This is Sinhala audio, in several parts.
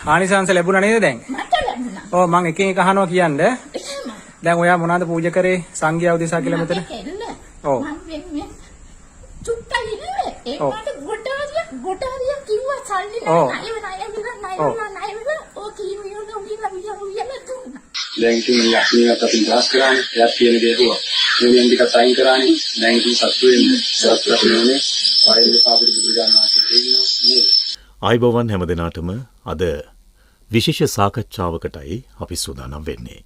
ආනිසංස ලැබුණා නේද දැන්? මට ලැබුණා. ඔව්, මං එකින් එක අහනවා කියන්න. එහෙම. දැන් ඔයා මොනවාද පූජා කරේ සංඝයා උදෙසා කියලා මෙතන? මගේ කෙල්ල. ඔව්. මං වෙනුවෙන් චුට්ටයි ඉල්ලුවේ. ඒ ඔව්. වුණාට ගොඩාරියක් ගොඩාරියක් කිව්වා සල්ලි ඔව්. නෑ, ණය ණය වෙලා ණය ඔව්. වෙලා ණය වෙලා ඔය කීම ඉවර උයලා උයලා උයලා දුන්නා. දැන් ඉතින් මේ අක්නියත් අපි නිදහස් කරානේ. එයාත් කියන දේ ඇහුවා. මේ ටිකත් අයින් කරානේ. දැන් ඉතින් සතුටු වෙන්න. සතුටු වෙන්නේ. වරින් දෙපා අපිට බුදුරජාණන් වහන්සේ දෙන්නවා නේද? ආයුබෝවන් හැම දෙනාටම. අද විශේෂ සාකච්ඡාවකටයි අපි සූදානම් වෙන්නේ.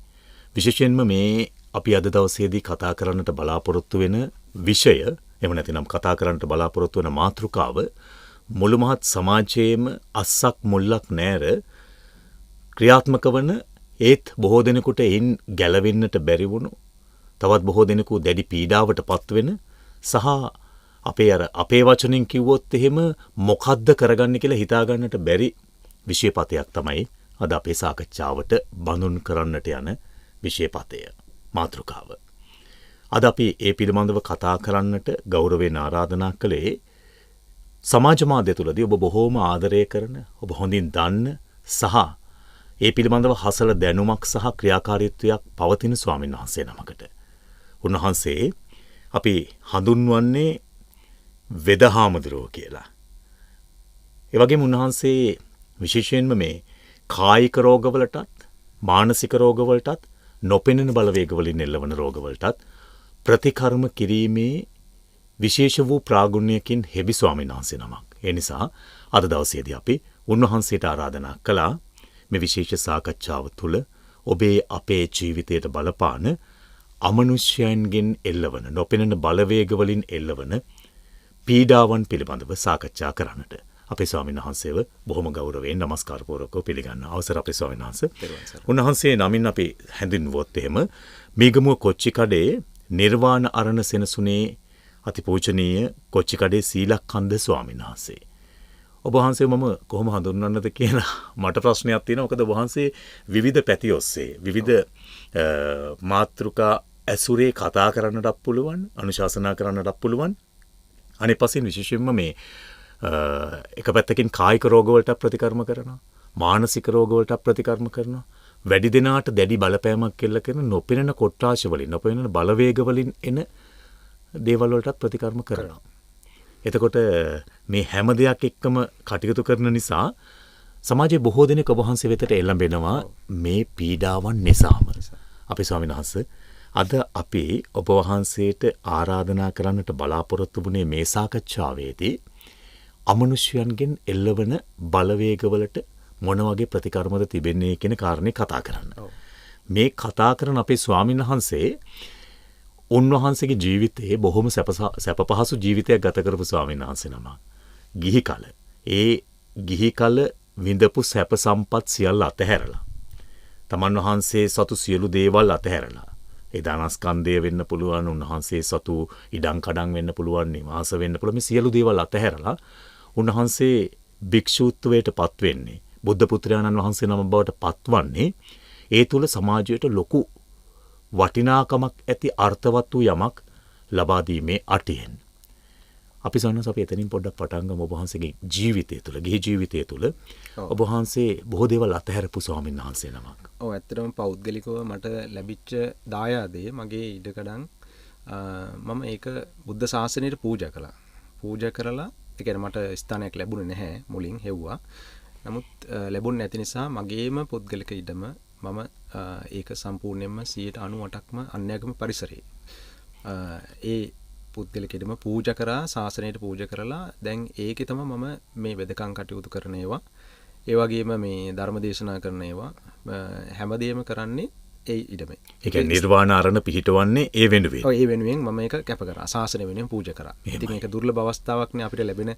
විශේෂයෙන්ම මේ අපි අද දවසේදී කතා කරන්නට බලාපොරොත්තු වෙන විෂය, එහෙම නැතිනම් කතා කරන්නට බලාපොරොත්තු වෙන මාතෘකාව මුළු මහත් සමාජයේම අස්සක් මුල්ලක් නෑර ක්‍රියාත්මක වන, ඒත් බොහෝ දෙනෙකුට එයින් ගැලවෙන්නට බැරි වුණු, තවත් බොහෝ දෙනෙකු දැඩි පීඩාවට පත්වෙන සහ අපේ අර අපේ වචනෙන් කිව්වොත් එහෙම මොකද්ද කරගන්නේ කියලා හිතා ගන්නට බැරි විෂයපතයක් තමයි අද අපේ සාකච්ඡාවට බඳුන් කරන්නට යන විෂයපතය, මාතෘකාව. අද අපි ඒ පිළිබඳව කතා කරන්නට ගෞරවයෙන් ආරාධනා කළේ සමාජ මාධ්‍ය තුළදී ඔබ බොහෝම ආදරය කරන, ඔබ හොඳින් දන්න සහ ඒ පිළිබඳව හසල දැනුමක් සහ ක්‍රියාකාරීත්වයක් පවතින ස්වාමීන් වහන්සේ නමකට. උන්වහන්සේ අපි හඳුන්වන්නේ වෙදහාමුදුරුවෝ කියලා. ඒ වගේම උන්වහන්සේ විශේෂයෙන්ම මේ කායික රෝගවලටත්, මානසික රෝගවලටත්, නොපෙනෙන බලවේගවලින් එල්ලවන රෝගවලටත් ප්‍රතිකර්ම කිරීමේ විශේෂ වූ ප්‍රාගුණ්‍යකින් හෙබි ස්වාමීන් වහන්සේ නමක්. ඒ නිසා අද දවසේදී අපි උන්වහන්සේට ආරාධනා කළා මේ විශේෂ සාකච්ඡාව තුළ ඔබේ අපේ ජීවිතයට බලපාන අමනුෂ්‍යයන්ගෙන් එල්ලවන, නොපෙනෙන බලවේගවලින් එල්ලවන පීඩාවන් පිළිබඳව සාකච්ඡා කරන්නට. අපේ ස්වාමීන් වහන්සේව බොහොම ගෞරවයෙන් නමස්කාර පූර්වකව පිළිගන්න. අවසර අපේ ස්වාමීන් වහන්සේ. උන්වහන්සේ නමින් අපි හැඳින්වුවොත් එහෙම මීගමුව කොච්චිකඩේ නිර්වාණ අරණ සෙනසුනේ අතිපූජනීය කොච්චිකඩේ සීලක්කන්ද ස්වාමීන් වහන්සේ. ඔබ වහන්සේ මම කොහොම හඳුන්වන්නද කියලා මට ප්‍රශ්නයක් තියෙනවා. මොකද ඔබ වහන්සේ විවිධ පැති ඔස්සේ විවිධ මාතෘකා ඇසුරේ කතා කරන්නටත් පුළුවන්, අනුශාසනා කරන්නටත් පුළුවන්. අනිත් පසින් විශේෂයෙන්ම මේ එක පැත්තකින් කායික රෝගවලට ප්‍රතිකර්ම කරනවා, මානසික රෝගවලට ප්‍රතිකර්ම කරනවා. වැඩි දෙනාට දැඩි බලපෑමක් එල්ල කරන නොපෙනෙන කොට්ටාශ වලින්, නොපෙනෙන බලවේග වලින් එන දේවල් වලටත් ප්‍රතිකර්ම කරනවා. එතකොට මේ හැම දෙයක් එක්කම කටයුතු කරන නිසා සමාජයේ බොහෝ දෙනෙක් ඔබ වහන්සේ වෙතට එළඹෙනවා මේ පීඩාවන් නිසාම. අපේ ස්වාමීන් වහන්සේ, අද අපි ඔබ වහන්සේට ආරාධනා කරන්නට බලාපොරොත්තු වුණේ මේ සාකච්ඡාවේදී අමනුෂ්‍යයන්ගෙන් එල්ලවන බලවේගවලට මොන වගේ ප්‍රතිකර්මද තිබෙන්නේ කියන කාරණේ කතා කරන්න. මේ කතා කරන අපේ ස්වාමීන් වහන්සේ උන්වහන්සේගේ ජීවිතයේ බොහොම සැප පහසු ජීවිතයක් ගත කරපු ස්වාමීන් වහන්සේ නමක්. ගිහි කල, ඒ ගිහි කල විඳපු සැප සම්පත් සියල්ල අතහැරලා, තමන් වහන්සේ සතු සියලු දේවල් අතහැරලා, ඒ ධනස්කන්ධය වෙන්න පුළුවන්, උන්වහන්සේ සතු ඉඩම් කඩම් වෙන්න පුළුවන්, නිවාස වෙන්න පුළුවන්, මේ සියලු දේවල් අතහැරලා උන්වහන්සේ භික්ෂූත්වයට පත්වෙන්නේ, බුද්ධ පුත්‍රයාණන් වහන්සේ නම බවට පත්වන්නේ ඒ තුල සමාජයට ලොකු වටිනාකමක් ඇති අර්ථවත් වූ යමක් ලබා දීමේ අටයෙන්. අපි සන්නස් අපි එතනින් පොඩ්ඩක් පටන් ගමු. ඔබ වහන්සේගේ ජීවිතය තුළ, ගිහි ජීවිතය තුළ ඔබ වහන්සේ බොහෝ දේවල් අතහැරපු ස්වාමීන් වහන්සේ නමක්. ඔව්, ඇත්තටම පෞද්ගලිකව මට ලැබිච්ච දායාදේ මගේ ඉඩකඩම් මම ඒක බුද්ධ ශාසනයට පූජා කළා. පූජා කරලා, ඒ කියන්නේ මට ස්ථානයක් ලැබුණේ නැහැ, මුලින් හෙව්වා. නමුත් ලැබුණ නැති නිසා මගේම පුද්ගලික ඉඩම මම ඒක සම්පූර්ණයෙන්ම 98%ක්ම අන්‍යගම පරිසරයේ ඒ පුද්ගලික ඉඩම පූජා කරා, ශාසනයට පූජා කරලා දැන් ඒකේ තමයි මම මේ වෙදකම් කටයුතු කරන ඒවා, ඒ වගේම මේ ධර්ම දේශනා කරන ඒවා හැමදේම කරන්නේ ඒ ඉඩමේ. ඒ කියන්නේ නිර්වාණ අරණ පිහිටවන්නේ ඒ වෙනුවෙන්. ඔව්, ඒ වෙනුවෙන් මම ඒක කැප කරා, ශාසනය වෙනුවෙන් පූජා කරා. ඉතින් ඒක දුර්ලභ අවස්ථාවක් නේ අපිට ලැබෙන.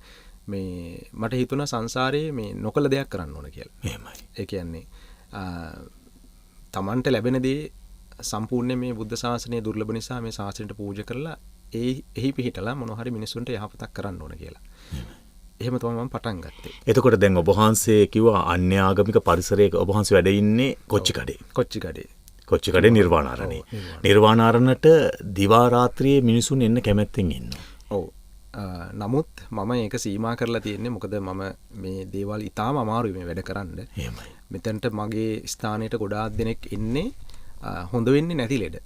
මේ මට හිතුණා සංසාරයේ මේ නොකළ දෙයක් කරන්න ඕන කියලා. එහෙමයි. ඒ කියන්නේ තමන්ට ලැබෙන දේ සම්පූර්ණයෙන් මේ බුද්ධ ශාසනය දුර්ලභ නිසා මේ ශාසනයට පූජා කරලා එහි පිහිටලා මොන හරි මිනිස්සුන්ට යහපතක් කරන්න ඕන කියලා. එහෙම තමයි මම පටන් ගත්තේ. එතකොට දැන් ඔබ වහන්සේ කිව්වා අන්‍යාගමික පරිසරයක ඔබ වහන්සේ වැඩ ඉන්නේ කොච්චිකඩේ. කොච්චිකඩේ. කොච්චිකඩේ නිර්වාණාරණේ. නිර්වාණාරණට දිවා රාත්‍රියේ මිනිසුන් එන්න කැමැත්තෙන් ඉන්නවා. ඔව්. නමුත් මම ඒක සීමා කරලා තියෙන්නේ මොකද මම මේ දේවල් ඉතාම අමාරුයි මේ වැඩ කරන්න. එහෙමයි. මෙතනට මගේ ස්ථානයට ගොඩාක් දෙනෙක් එන්නේ හොඳ වෙන්නේ නැති ලෙඩ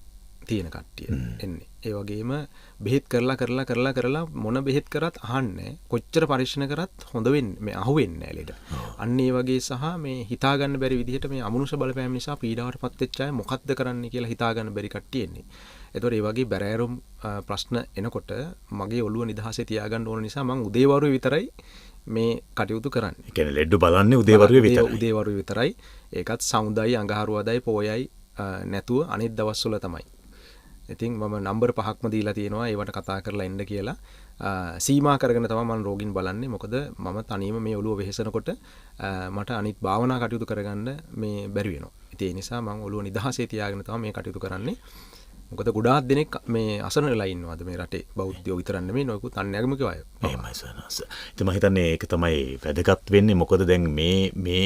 තියෙන කට්ටිය එන්නේ. ඒ වගේම බෙහෙත් කරලා කරලා කරලා කරලා මොන බෙහෙත් කරත් අහන්නේ කොච්චර පරීක්ෂණ කරත් හොඳ වෙන්නේ මේ අහුවෙන්නේ නැහැ ලෙඩ. අන්න ඒ වගේ සහ මේ හිතා ගන්න බැරි විදිහට මේ අමනුෂ්‍ය බලපෑම නිසා පීඩාවට පත් වෙච්ච අය මොකද්ද කරන්නේ කියලා හිතා ගන්න බැරි කට්ටිය එන්නේ. ඒතකොට ඒ වගේ බැරෑරුම් ප්‍රශ්න එනකොට මගේ ඔළුව නිදහසේ තියාගන්න ඕන නිසා මං උදේවරුේ විතරයි මේ කටයුතු කරන්නේ. ඒ කියන්නේ ලෙඩ බලන්නේ උදේවරුේ විතරයි. උදේවරුේ විතරයි. ඒකත් සමුදායි අඟහරුවාදයි පෝයයි නැතුව අනිත් දවස්වල තමයි. ඉතින් මම නම්බර් 5ක්ම දීලා තියෙනවා ඒවට කතා කරලා එන්න කියලා. සීමා කරගෙන තමයි මම රෝගීන් බලන්නේ. මොකද මම තනියම මේ ඔළුව වෙහෙසනකොට මට අනිත් භාවනා කටයුතු කරගන්න මේ බැරි වෙනවා. ඉතින් ඒ නිසා මම ඔළුව නිදහසේ තියාගෙන තමයි මේ කටයුතු කරන්නේ. මොකද ගොඩාක් දෙනෙක් මේ අසරණ වෙලා ඉන්නවාද මේ රටේ. බෞද්ධයෝ විතරක් නෙමෙයි නොයෙකුත් අන්‍යාගමික අය. එහෙමයි සනස. ඉතින් මම හිතන්නේ ඒක තමයි වැදගත් වෙන්නේ. මොකද දැන් මේ මේ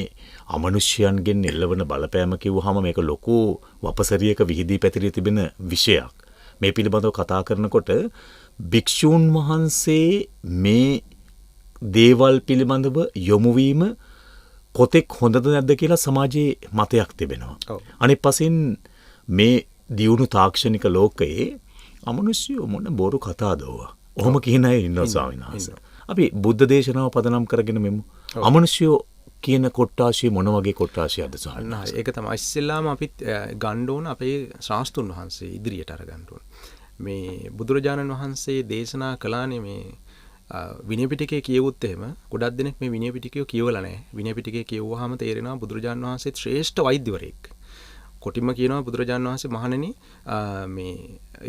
අමනුෂ්‍යයන්ගෙන් එල්ලවන බලපෑම කිව්වහම මේක ලොකු වපසරියක විහිදී පැතිරී තිබෙන විෂයක්. මේ පිළිබඳව කතා කරනකොට භික්ෂූන් වහන්සේ මේ දේවල් පිළිබඳව යොමු වීම කොතෙක් හොඳද නැද්ද කියලා සමාජයේ මතයක් තිබෙනවා. අනිත් පසින් මේ දියුණු තාක්ෂණික ලෝකයේ අමනුෂ්‍යයෝ මොන බොරු කතාද ඕවා. ඔහොම කියන අය ඉන්නවා ස්වාමීන් වහන්සේ. අපි බුද්ධ දේශනාව පදනම් කරගෙන මෙමු. අමනුෂ්‍යයෝ කියන කොට්ටාශය මොන වගේ කොට්ටාශයක්ද ස්වාමීන් වහන්සේ? ඒක තමයි ඉස්සෙල්ලාම අපිත් ගන්න ඕන අපේ ශාස්ත්‍රුන් වහන්සේ ඉදිරියට අර ගන්න ඕන. මේ බුදුරජාණන් වහන්සේ දේශනා කළානේ මේ විනය පිටකය කියවුවොත් එහෙම ගොඩක් දෙනෙක් මේ විනය පිටකය කියවලා නැහැ. විනය පිටකය කියවුවාම තේරෙනවා බුදුරජාණන් වහන්සේ ශ්‍රේෂ්ඨ වෛද්‍යවරයෙක්. කොටින්ම කියනවා බුදුරජාණන් වහන්සේ මහණෙනි මේ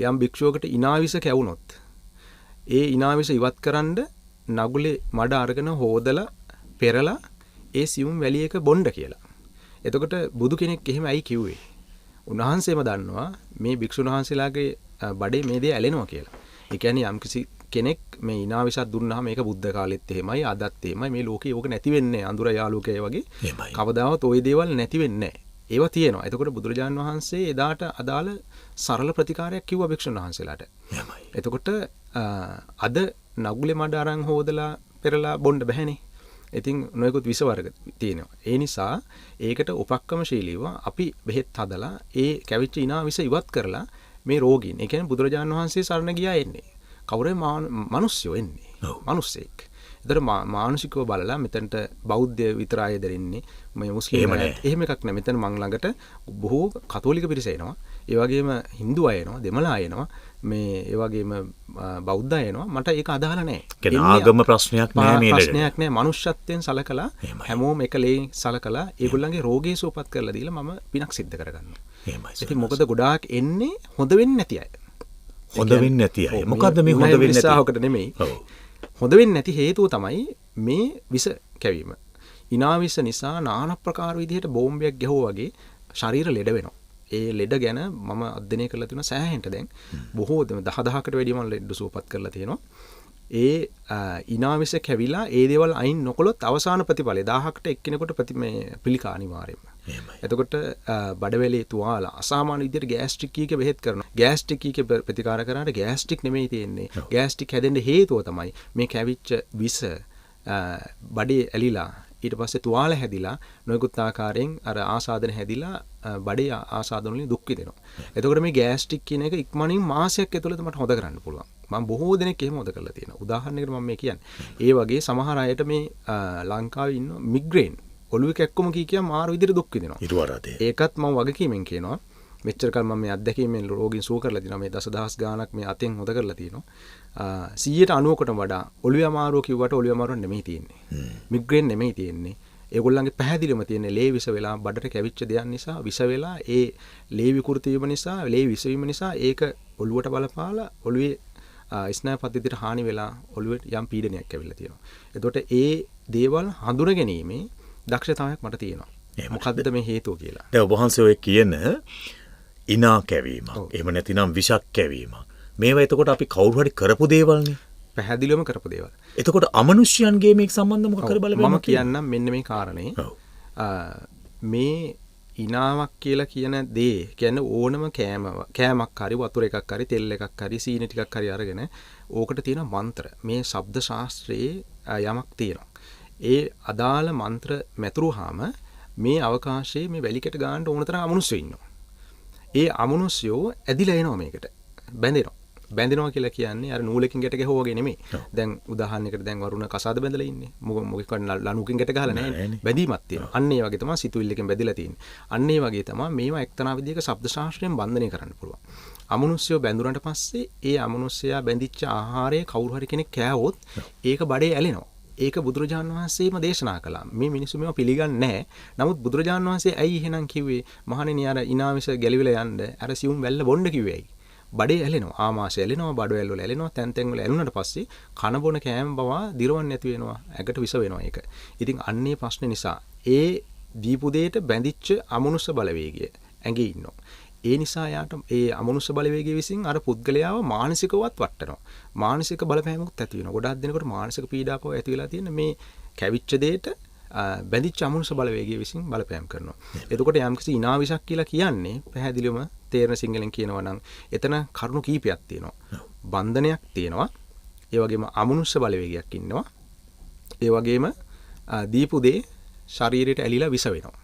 යම් භික්ෂුවකට ඉනාවිස කැවුනොත් ඒ ඉනාවිස ඉවත් කරන්න නගුලේ මඩ අරගෙන හොදලා පෙරලා ඒ සියුම් වැලි එක බොණ්ඩ කියලා. එතකොට බුදු කෙනෙක් එහෙම ඇයි කිව්වේ? උන්වහන්සේම දන්නවා මේ භික්ෂුන් වහන්සේලාගේ බඩේ මේ දේ ඇලෙනවා කියලා. ඒ කියන්නේ යම්කිසි කෙනෙක් මේ ඉනාවිසක් දුන්නාම මේක බුද්ධ කාලෙත් එහෙමයි අදත් එහෙමයි මේ ලෝකේ ඕක නැති වෙන්නේ නැහැ. අඳුර යාලෝකයේ වගේ කවදාවත් ওই දේවල් නැති වෙන්නේ නැහැ. ඒවා තියෙනවා. එතකොට බුදුරජාණන් වහන්සේ එදාට අදාළ සරල ප්‍රතිකාරයක් කිව්වා භික්ෂුන් වහන්සේලාට. එතකොට අද නගුලේ මඩ අරන් හොදලා පෙරලා බොන්න බැහැනේ. ඉතින් නොයෙකුත් විස වර්ග තියෙනවා. ඒ නිසා ඒකට උපක්‍රමශීලීව අපි බෙහෙත් හදලා ඒ කැවිච්ච ඉනා විස ඉවත් කරලා මේ රෝගීන්, ඒ කියන්නේ බුදුරජාණන් වහන්සේ සරණ ගියා එන්නේ. කවුරු මිනිස්සුયો එන්නේ. මිනිස්සෙක්. ඒතර මානසිකව බලලා මෙතනට බෞද්ධ විතර අය දෙන්නේ මේ මුස්ලිම් අය එහෙම එකක් නෑ. මෙතන මං ළඟට බොහෝ කතෝලික පිරිස එනවා. ඒ වගේම හින්දු අය එනවා, දෙමළ අය එනවා, මේ ඒ වගේම බෞද්ධ අය එනවා. මට ඒක අදාළ නෑ. ඒ ආගම ප්‍රශ්නයක් නෑ මේ ප්‍රශ්නයක් නෑ. මනුෂ්‍යත්වයෙන් සලකලා හැමෝම එක ලේ සලකලා ඒගොල්ලන්ගේ රෝගය සුවපත් කරලා දීලා මම පිනක් සිද්ධ කරගන්නවා. එහෙමයි. ඉතින් මොකද ගොඩාක් එන්නේ හොඳ වෙන්නේ නැති අය. හොඳ වෙන්නේ නැති අය. මොකද්ද මේ හොඳ වෙන්නේ නැති? උත්සාහයකට නෙමෙයි. ඔව්. හොඳ වෙන්නේ නැති හේතුව තමයි මේ විස කැවීම. ඉනාවිස නිසා নানা ප්‍රකාර විදිහට බෝම්බයක් ගැහුවා වගේ ශරීර ලෙඩ වෙනවා. ඒ ලෙඩ ගැන මම අධ්‍යයනය කරලා තියෙනවා සෑහෙන්න දැන්. බොහෝ 10,000කට වැඩි මම ලෙඩ සුවපත් කරලා තියෙනවා. ඒ ඉනාවිස කැවිලා ඒ දේවල් අයින් නොකළොත් අවසාන ප්‍රතිඵලය 1000කට එක්කෙනෙකුට මේ පිළිකා අනිවාර්යයෙන්ම. එතකොට බඩවැලේ තුවාල අසාමාන්‍ය විදිහට ගෑස්ට්‍රික් එක බෙහෙත් කරනවා. ගෑස්ට්‍රික් එක ප්‍රතිකාර කරාට ගෑස්ට්‍රික් නෙමෙයි තියෙන්නේ. ගෑස්ට්‍රික් හැදෙන්න හේතුව තමයි මේ කැවිච්ච විස බඩේ ඇලිලා ඊට පස්සේ තුවාල හැදිලා නොයෙකුත් ආකාරයෙන් අර ආසාදන හැදිලා බඩේ ආසාදන වලින් දුක් විඳිනවා. එතකොට මේ ගෑස්ට්‍රික් කියන එක ඉක්මනින් මාසයක් ඇතුළත මට හොද කරන්න පුළුවන්. මම බොහෝ දෙනෙක් එහෙම හොද කරලා තියෙනවා. උදාහරණයකට මම මේ කියන්නේ. ඒ වගේ සමහර අයට මේ ලංකාවේ ඉන්න මිග්‍රේන් ඔළුවේ කැක්කුම කී කියා මාරු විදිහට දුක් විඳිනවා. ඒකත් මම වගකීමෙන් කියනවා. මෙච්චර කල් මම මේ අත්දැකීමෙන් රෝගීන් සුව කරලා තියෙනවා. මේ දසදහස් ගාණක් මේ අතෙන් හොද කරලා තියෙනවා. 90%කටම වඩා ඔළුවේ අමාරුව කිව්වට ඔළුවේ අමාරුව නෙමෙයි තියෙන්නේ. මිග්‍රේන් නෙමෙයි තියෙන්නේ. ඒගොල්ලන්ගේ පැහැදිලිවම තියෙන්නේ ලේ විස වෙලා බඩට කැවිච්ච දෙයක් නිසා විස වෙලා ඒ ලේ විකෘති වීම නිසා ලේ විස වීම නිසා ඒක ඔළුවට බලපාලා ඔළුවේ ස්නායු පද්ධතියට හානි වෙලා ඔළුවේ යම් පීඩනයක් ඇවිල්ලා තියෙනවා. එතකොට ඒ දේවල් හඳුන ගැනීමේ දක්ෂතාවයක් මට තියෙනවා. මොකද්ද මේ හේතුව කියලා. දැන් ඔබ වහන්සේ ඔය කියන ඉනා කැවීමක්, එහෙම නැතිනම් විෂක් කැවීමක්. මේවා එතකොට අපි කවුරු හරි කරපු දේවල්නේ. පැහැදිලිවම කරපු දේවල්. එතකොට අමනුෂ්‍යයන්ගේ මේක සම්බන්ධ මොකක් හරි බලපෑමක් මම කියන්නම් මෙන්න මේ කාරණේ. මේ ඉනාවක් කියලා කියන දේ කියන්නේ ඕනම කෑමක් හරි වතුර එකක් හරි තෙල් එකක් හරි සීනි ටිකක් හරි අරගෙන ඕකට තියෙන මන්ත්‍ර මේ ශබ්ද ශාස්ත්‍රයේ යමක් තියෙනවා. ඒ අදාළ මන්ත්‍ර මැතුරුවාම මේ අවකාශයේ මේ වැලි කැට ගන්න ඕන තරම් අමනුෂ්‍යයෝ ඉන්නවා. ඒ අමනුෂ්‍යයෝ ඇදිලා එනවා මේකට. බැඳෙනවා. බැඳෙනවා කියලා කියන්නේ අර නූලකින් ගැට ගැහුවා වගේ නෙමෙයි. දැන් උදාහරණයකට දැන් වරුණ කසාද බැඳලා ඉන්නේ. මොකෙක්වත් ලණුවකින් ගැට ගහලා නැහැ. බැඳීමක් තියෙනවා. අන්න ඒ වගේ තමයි සිතුවිල්ලකින් බැඳිලා තියෙන්නේ. අන්න ඒ වගේ තමයි මේවා එක්තරා විදිහක ශබ්ද ශාස්ත්‍රයෙන් බන්ධනය කරන්න පුළුවන්. අමනුෂ්‍යයෝ බැඳුනට පස්සේ ඒ අමනුෂ්‍යයා බැඳිච්ච ආහාරය කවුරු හරි කෙනෙක් කෑවොත් ඒක බඩේ ඇලෙනවා. ඒක බුදුරජාන් වහන්සේම දේශනා කළා. මේ මිනිස්සු මේවා පිළිගන්නේ නැහැ. නමුත් බුදුරජාන් වහන්සේ ඇයි එහෙනම් කිව්වේ? මහණෙනි අර ඉනාවිස ගැලවිලා යන්න අර සියුම් වැල්ල බොන්න කිව්වේ ඇයි? බඩේ ඇලෙනවා. ආමාශය ඇලෙනවා, බඩවැල් වල ඇලෙනවා, තැන් තැන් වල ඇලුනට පස්සේ කන බොන කෑම බවා දිරවන්නේ නැති වෙනවා. ඇඟට විස වෙනවා ඒක. ඉතින් අන්නේ ප්‍රශ්නේ නිසා ඒ දීපු දෙයට බැඳිච්ච අමනුෂ්‍ය බලවේගය ඇඟේ ඉන්නවා. ඒ නිසා යාට ඒ අමනුෂ්‍ය බලවේගය විසින් අර පුද්ගලයාව මානසිකවත් වටනවා. මානසික බලපෑමකුත් ඇති වෙනවා. ගොඩාක් දෙනෙකුට මානසික පීඩාවක් ඇති වෙලා තියෙන මේ කැවිච්ච දෙයට බැඳිච්ච අමනුෂ්‍ය බලවේගය විසින් බලපෑම් කරනවා. එතකොට යම්කිසි ඉනාවිෂක් කියලා කියන්නේ පැහැදිලිවම තේරෙන සිංහලෙන් කියනවා නම් එතන කරුණු කීපයක් තියෙනවා. බන්ධනයක් තියෙනවා. ඒ වගේම අමනුෂ්‍ය බලවේගයක් ඉන්නවා. ඒ වගේම දීපු දේ ශරීරයට ඇලිලා විස වෙනවා.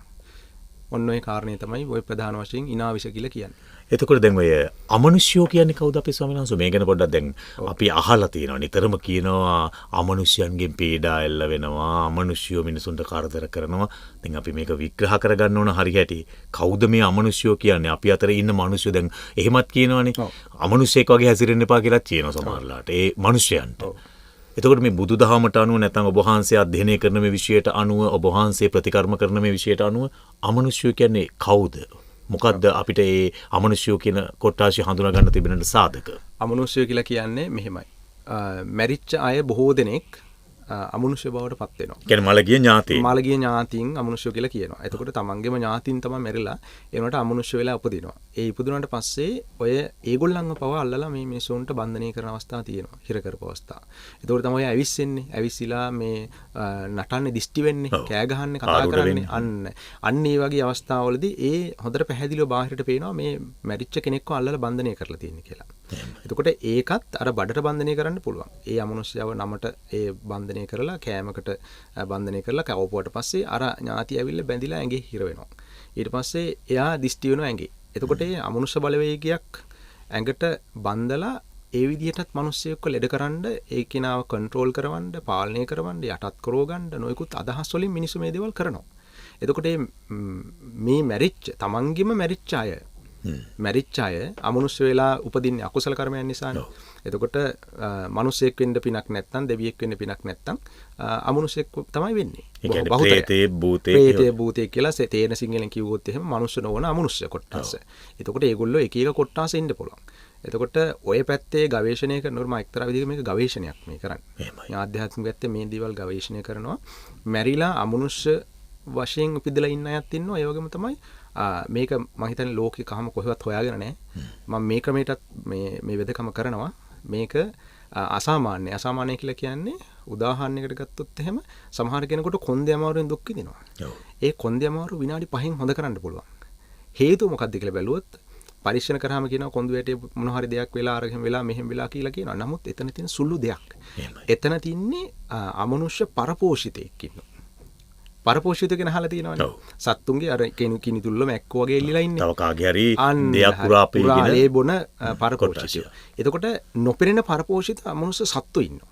ඔන්න ඔය කාරණේ තමයි ඔය ප්‍රධාන වශයෙන් ඉනාවිෂ කියලා කියන්නේ. එතකොට දැන් ඔය අමනුෂ්‍යෝ කියන්නේ කවුද අපේ ස්වාමීන් වහන්සේ? මේ ගැන පොඩ්ඩක් දැන් අපි අහලා තියෙනවා. නිතරම කියනවා අමනුෂ්‍යයන්ගෙන් පීඩා එල්ල වෙනවා, අමනුෂ්‍යෝ මිනිසුන්ට කරදර කරනවා. දැන් අපි මේක විග්‍රහ කරගන්න ඕන හරියට. කවුද මේ අමනුෂ්‍යෝ කියන්නේ? අපි අතර ඉන්න මනුෂ්‍යෝ දැන් එහෙමත් කියනවනේ. අමනුෂ්‍යෙක් වගේ හැසිරෙන්න එපා කියලා කියනවා සමහරලාට. ඒ මනුෂ්‍යයන්ට. එතකොට මේ බුදුදහමට අනුව නැත්නම් ඔබ වහන්සේ අධ්‍යයනය කරන මේ විෂයට අනුව ඔබ වහන්සේ ප්‍රතිකර්ම කරන මේ විෂයට අනුව අමනුෂ්‍යෝ කියන්නේ කවුද? මොකද්ද අපිට ඒ අමනුෂ්‍යෝ කියන කොටාශය හඳුනා ගන්න තිබෙන සාධක? අමනුෂ්‍යෝ කියලා කියන්නේ මෙහෙමයි. මැරිච්ච අය බොහෝ දෙනෙක් අමනුෂ්‍ය බවට පත් වෙනවා. කියන්නේ මළගිය ඥාතීන්. මළගිය ඥාතීන් අමනුෂ්‍යෝ කියලා කියනවා. එතකොට තමන්ගේම ඥාතීන් තමයි මැරිලා ඒ වුණාට අමනුෂ්‍ය වෙලා උපදිනවා. ඒ ඉපදුනාට පස්සේ ඔය ඒගොල්ලන්ව පවා අල්ලලා මේ මිනිසුන්ට බන්ධනය කරන අවස්ථා තියෙනවා. හිර කරපු අවස්ථා. එතකොට තමයි ඔය ඇවිස්සෙන්නේ. ඇවිස්සිලා මේ නටන්නේ, දිෂ්ටි වෙන්නේ, කෑ ගහන්නේ, කතා කරන්නේ. අන්න ඒ වගේ අවස්ථාවලදී ඒ හොඳට පැහැදිලිව බාහිරට පේනවා මේ මැරිච්ච කෙනෙක්ව අල්ලලා බන්ධනය කරලා තියෙන්නේ කියලා. එතකොට ඒකත් අර බඩට බන්ධනය කරන්න පුළුවන්. ඒ අමනුෂ්‍යව නමට ඒ බන්ධනය කරලා කෑමකට බන්ධනය කරලා කවපුවට පස්සේ අර ඥාති ඇවිල්ලා බැඳිලා ඇඟේ හිර වෙනවා. ඊට පස්සේ එයා දිෂ්ටි වෙනවා ඇඟේ. එතකොට ඒ අමනුෂ්‍ය බලවේගයක් ඇඟට බන්ධලා ඒ විදිහටත් මිනිස්සෙක්ව ලෙඩ කරන්න, ඒ කෙනාව කන්ට්‍රෝල් කරවන්න, පාලනය කරවන්න, යටත් කරව ගන්න නොයෙකුත් අදහස් වලින් මිනිස්සු මේ දේවල් කරනවා. එතකොට මේ මැරිච්ච තමන්ගෙම මැරිච්ච අය මැරිච්ච අය අමනුෂ්‍ය වෙලා උපදින්නේ අකුසල කර්මයන් නිසානේ. එතකොට මිනිසෙක් වෙන්න පිනක් නැත්නම් දෙවියෙක් වෙන්න පිනක් නැත්නම් අමනුෂ්‍යෙක් තමයි වෙන්නේ. ඒ කියන්නේ ප්‍රේතේ භූතේ ප්‍රේතේ භූතේ කියලා තේන සිංහලෙන් කිව්වොත් එහෙම මනුෂ්‍ය නොවන අමනුෂ්‍ය කොට්ටාස. එතකොට ඒගොල්ලෝ එක එක කොට්ටාස ඉන්න පුළුවන්. එතකොට ඔය පැත්තේ ගවේෂණය කරනකොට මම එක්තරා විදිහක මේක ගවේෂණයක් මේ කරන්නේ. එහෙමයි. ආධ්‍යාත්මික පැත්තේ මේ දේවල් ගවේෂණය කරනවා. මැරිලා අමනුෂ්‍ය වශයෙන් උපදිලා ඉන්න අයත් ඉන්නවා. ඒ වගේම තමයි මේක මම හිතන්නේ ලෝකේ කහම කොහෙවත් හොයාගෙන නැහැ. මම මේ ක්‍රමයටත් මේ වෙදකම කරනවා. මේක අසාමාන්‍ය. අසාමාන්‍ය කියලා කියන්නේ උදාහරණයකට ගත්තොත් එහෙම සමහර කෙනෙකුට කොන්දේ අමාරුවෙන් දුක් විඳිනවා. ඒ කොන්දේ අමාරු විනාඩි 5න් හොඳ කරන්න පුළුවන්. හේතුව මොකක්ද කියලා බැලුවොත් පරීක්ෂණ කරාම කියනවා කොන්දු ඇටේ මොන හරි දෙයක් වෙලා අර එහෙම වෙලා මෙහෙම වෙලා කියලා කියනවා. නමුත් එතන තියෙන සුළු දෙයක්. එතන තින්නේ අමනුෂ්‍ය පරපෝෂිතයෙක් ඉන්නවා. පරපෝෂිත ගැන අහලා තියෙනවනේ. සත්තුන්ගේ අර කිනිතුල්ල මැක්කෝ වගේ එල්ලිලා ඉන්නේ. තව කාගේ හරි දෙයක් පුරා ලේ බොන පරපෝෂිතය. එතකොට නොපෙනෙන පරපෝෂිත අමනුෂ්‍ය සත්තු ඉන්නවා.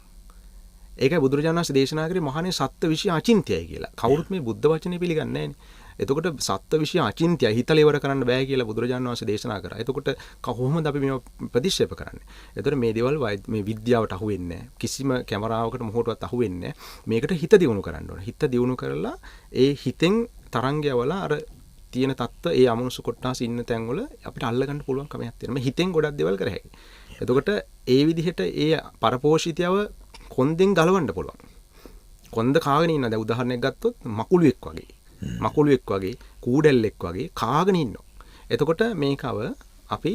ඒකයි බුදුරජාණන් වහන්සේ දේශනා කරේ මහණේ සත්ත්ව විෂය අචින්ත්‍යයි කියලා. කවුරුත් මේ බුද්ධ වචනේ පිළිගන්නේ නැහනේ. එතකොට සත්ත්ව විෂය අචින්ත්‍යයි, හිතලා ඉවර කරන්න බෑ කියලා බුදුරජාණන් වහන්සේ දේශනා කරා. එතකොට කොහොමද අපි මේවා ප්‍රතික්ෂේප කරන්නේ? එතකොට මේ දේවල් මේ විද්‍යාවට අහු වෙන්නේ නැහැ. කිසිම කැමරාවකට මොහොතවත් අහු වෙන්නේ නැහැ. මේකට හිත දියුණු කරන්න ඕනේ. හිත දියුණු කරලා ඒ හිතෙන් තරංග යවලා අර තියෙන තත්ත්ව ඒ අමනුෂ්‍ය කොට්ටාස ඉන්න තැන්වල අපිට අල්ල ගන්න පුළුවන් කමක් තියෙනවා. මේ හිතෙන් ගොඩක් දේවල් කර හැකියි. එතකොට ඒ විදිහට ඒ පරපෝෂිතයව කොන්දෙන් ගලවන්න පුළුවන්. කොන්ද කාගෙන ඉන්නවා. දැන් උදාහරණයක් ගත්තොත් මකුළුවෙක් වගේ. මකුළුවෙක් වගේ, කූඩැල්ලෙක් වගේ කාගෙන ඉන්නවා. එතකොට මේකව අපි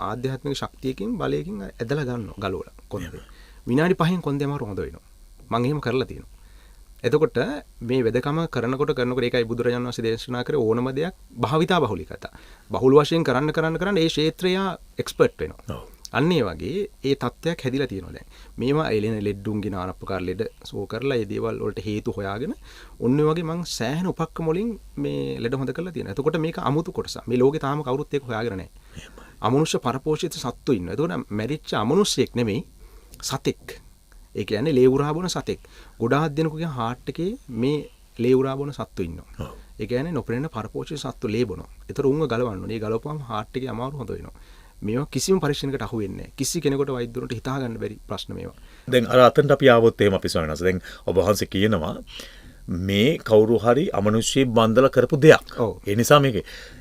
ආධ්‍යාත්මික ශක්තියකින් බලයකින් ඇදලා ගන්නවා, ගලවලා කොන්දේ. විනාඩි 5න් කොන්දේ අමාරු හොඳ වෙනවා. මං එහෙම කරලා තියෙනවා. එතකොට මේ වෙදකම කරනකොට කරනකොට ඒකයි බුදුරජාණන් වහන්සේ දේශනා කරේ ඕනම දෙයක් භාවිතා බහුලීකතා. බහුල වශයෙන් කරන්න කරන්න කරන්න ඒ ක්ෂේත්‍රය එක්ස්පර්ට් වෙනවා. අන්න ඒ වගේ ඒ තත්ත්වයක් හැදිලා තියෙනවා දැන්. මේවා එළෙන ලෙඩ්ඩුන්ගේ නාන ප්‍රකාර ලෙඩ සුව කරලා ඒ දේවල් වලට හේතු හොයාගෙන ඔන්න ඔය වගේ මං සෑහෙන උපක්‍රම වලින් මේ ලෙඩ හොඳ කරලා තියෙනවා. එතකොට මේක අමුතු කොටසක්. මේ ලෝකේ තාම කවුරුත් ඒක හොයාගෙන නැහැ. අමනුෂ්‍ය පරපෝෂිත සත්තු ඉන්නවා. එතකොට මැරිච්ච අමනුෂ්‍යෙක් නෙමෙයි සතෙක්. ඒ කියන්නේ ලේ උරා බොන සතෙක්. ගොඩාක් දෙනෙකුගේ හાર્ට් එකේ මේ ලේ උරා බොන සත්තු ඉන්නවා. ඒ කියන්නේ නොපෙනෙන පරපෝෂිත සත්තු ලේ බොනවා. ඒතර උන්ව ගලවන්න ඕනේ. ඒ ගලවපුවම හાર્ට් එකේ අමාරු හොඳ වෙනවා. මේවා කිසිම පරීක්ෂණයකට අහු වෙන්නේ නැහැ. කිසි කෙනෙකුට වෛද්‍යවරුන්ට හිතා ගන්න බැරි ප්‍රශ්න මේවා. දැන් අර අතනට අපි ආවොත් එහෙම අපි ස්වාමීන් වහන්සේ දැන් ඔබ වහන්සේ කියනවා මේ කවුරු හරි අමනුෂ්‍යයෙක් බන්දලා කරපු දෙයක්. ඒ නිසා මේක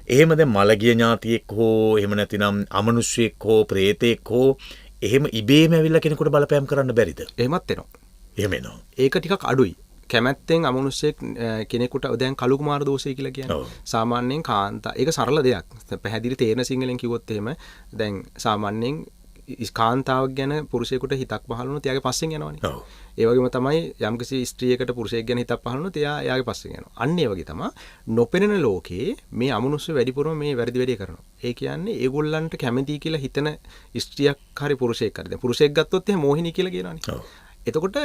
එහෙම දැන් මලගිය ඥාතියෙක් හෝ එහෙම නැතිනම් අමනුෂ්‍යයෙක් හෝ ප්‍රේතෙක් හෝ එහෙම ඉබේම ඇවිල්ලා කෙනෙකුට බලපෑම් කරන්න බැරිද? එහෙමත් එනවා. එහෙම එනවා. ඒක ටිකක් අඩුයි. කැමැත්තෙන් අමනුෂ්‍යයෙක් කෙනෙකුට දැන් කළු කුමාර දෝෂය කියලා කියන්නේ සාමාන්‍යයෙන් කාන්තා ඒක සරල දෙයක්. පැහැදිලි තේරෙන සිංහලෙන් කිව්වොත් එහෙම දැන් සාමාන්‍යයෙන් කාන්තාවක් ගැන පුරුෂයෙකුට හිතක් පහළ වුණොත් එයාගේ පස්සෙන් යනවනේ. ඒ වගේම තමයි යම්කිසි ස්ත්‍රියකට පුරුෂයෙක් ගැන හිතක් පහළ වුණොත් එයා එයාගේ පස්සෙන් යනවා. අන්න ඒ වගේ තමයි නොපෙනෙන ලෝකේ මේ අමනුෂ්‍ය වැඩිපුරම මේ වැරදි වැඩේ කරනවා. ඒ කියන්නේ ඒගොල්ලන්ට කැමති කියලා හිතන ස්ත්‍රියක් හරි පුරුෂයෙක් හරි. දැන් පුරුෂයෙක් ගත්තොත් එහෙම මෝහිනී කියලා කියනවනේ. එතකොට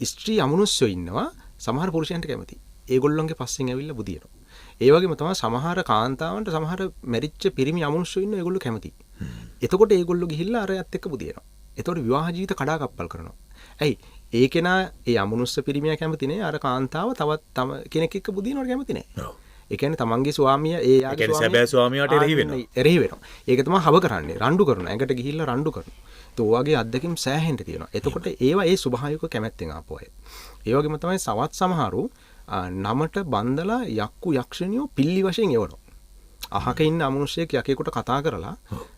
ස්ත්‍රී අමනුෂ්‍යෝ ඉන්නවා සමහර පුරුෂයන්ට කැමති. ඒගොල්ලන්ගේ පස්සෙන් ඇවිල්ලා බුදියනවා. ඒ වගේම තමයි සමහර කාන්තාවන්ට සමහර මැරිච්ච පිරිමි අමනුෂ්‍යෝ ඉන්නවා ඒගොල්ලෝ කැමති. එතකොට ඒගොල්ලෝ ගිහිල්ලා අර අයත් එක්ක බුදියනවා. එතකොට විවාහ ජීවිත කඩාකප්පල් කරනවා. ඇයි? ඒ කෙනා ඒ අමනුෂ්‍ය පිරිමියා කැමති නෑ අර කාන්තාව තවත් තම කෙනෙක් එක්ක බුදිනවට කැමති නෑ. ඒ කියන්නේ තමන්ගේ ස්වාමියා ඒ යාගේ ස්වාමියා සැබෑ ස්වාමියාට එරෙහි වෙනවා. එරෙහි වෙනවා. ඒක තමයි හව කරන්නේ. රණ්ඩු කරනවා. ඇඟට ගිහිල්ලා රණ්ඩු කරනවා. ඒ වගේ අත්දැකීම් සෑහෙන්න තියෙනවා. එතකොට ඒවා ඒ ස්වභාවික කැමැත්තෙන් ආපු අය. ඒ වගේම තමයි සවත් සමහරු නමට බන්දලා යක්කු යක්ෂණියෝ පිල්ලි වශයෙන් එවනවා. අහක ඉන්න අමනුෂ්‍යයෙක් යකෙකුට කතා කරලා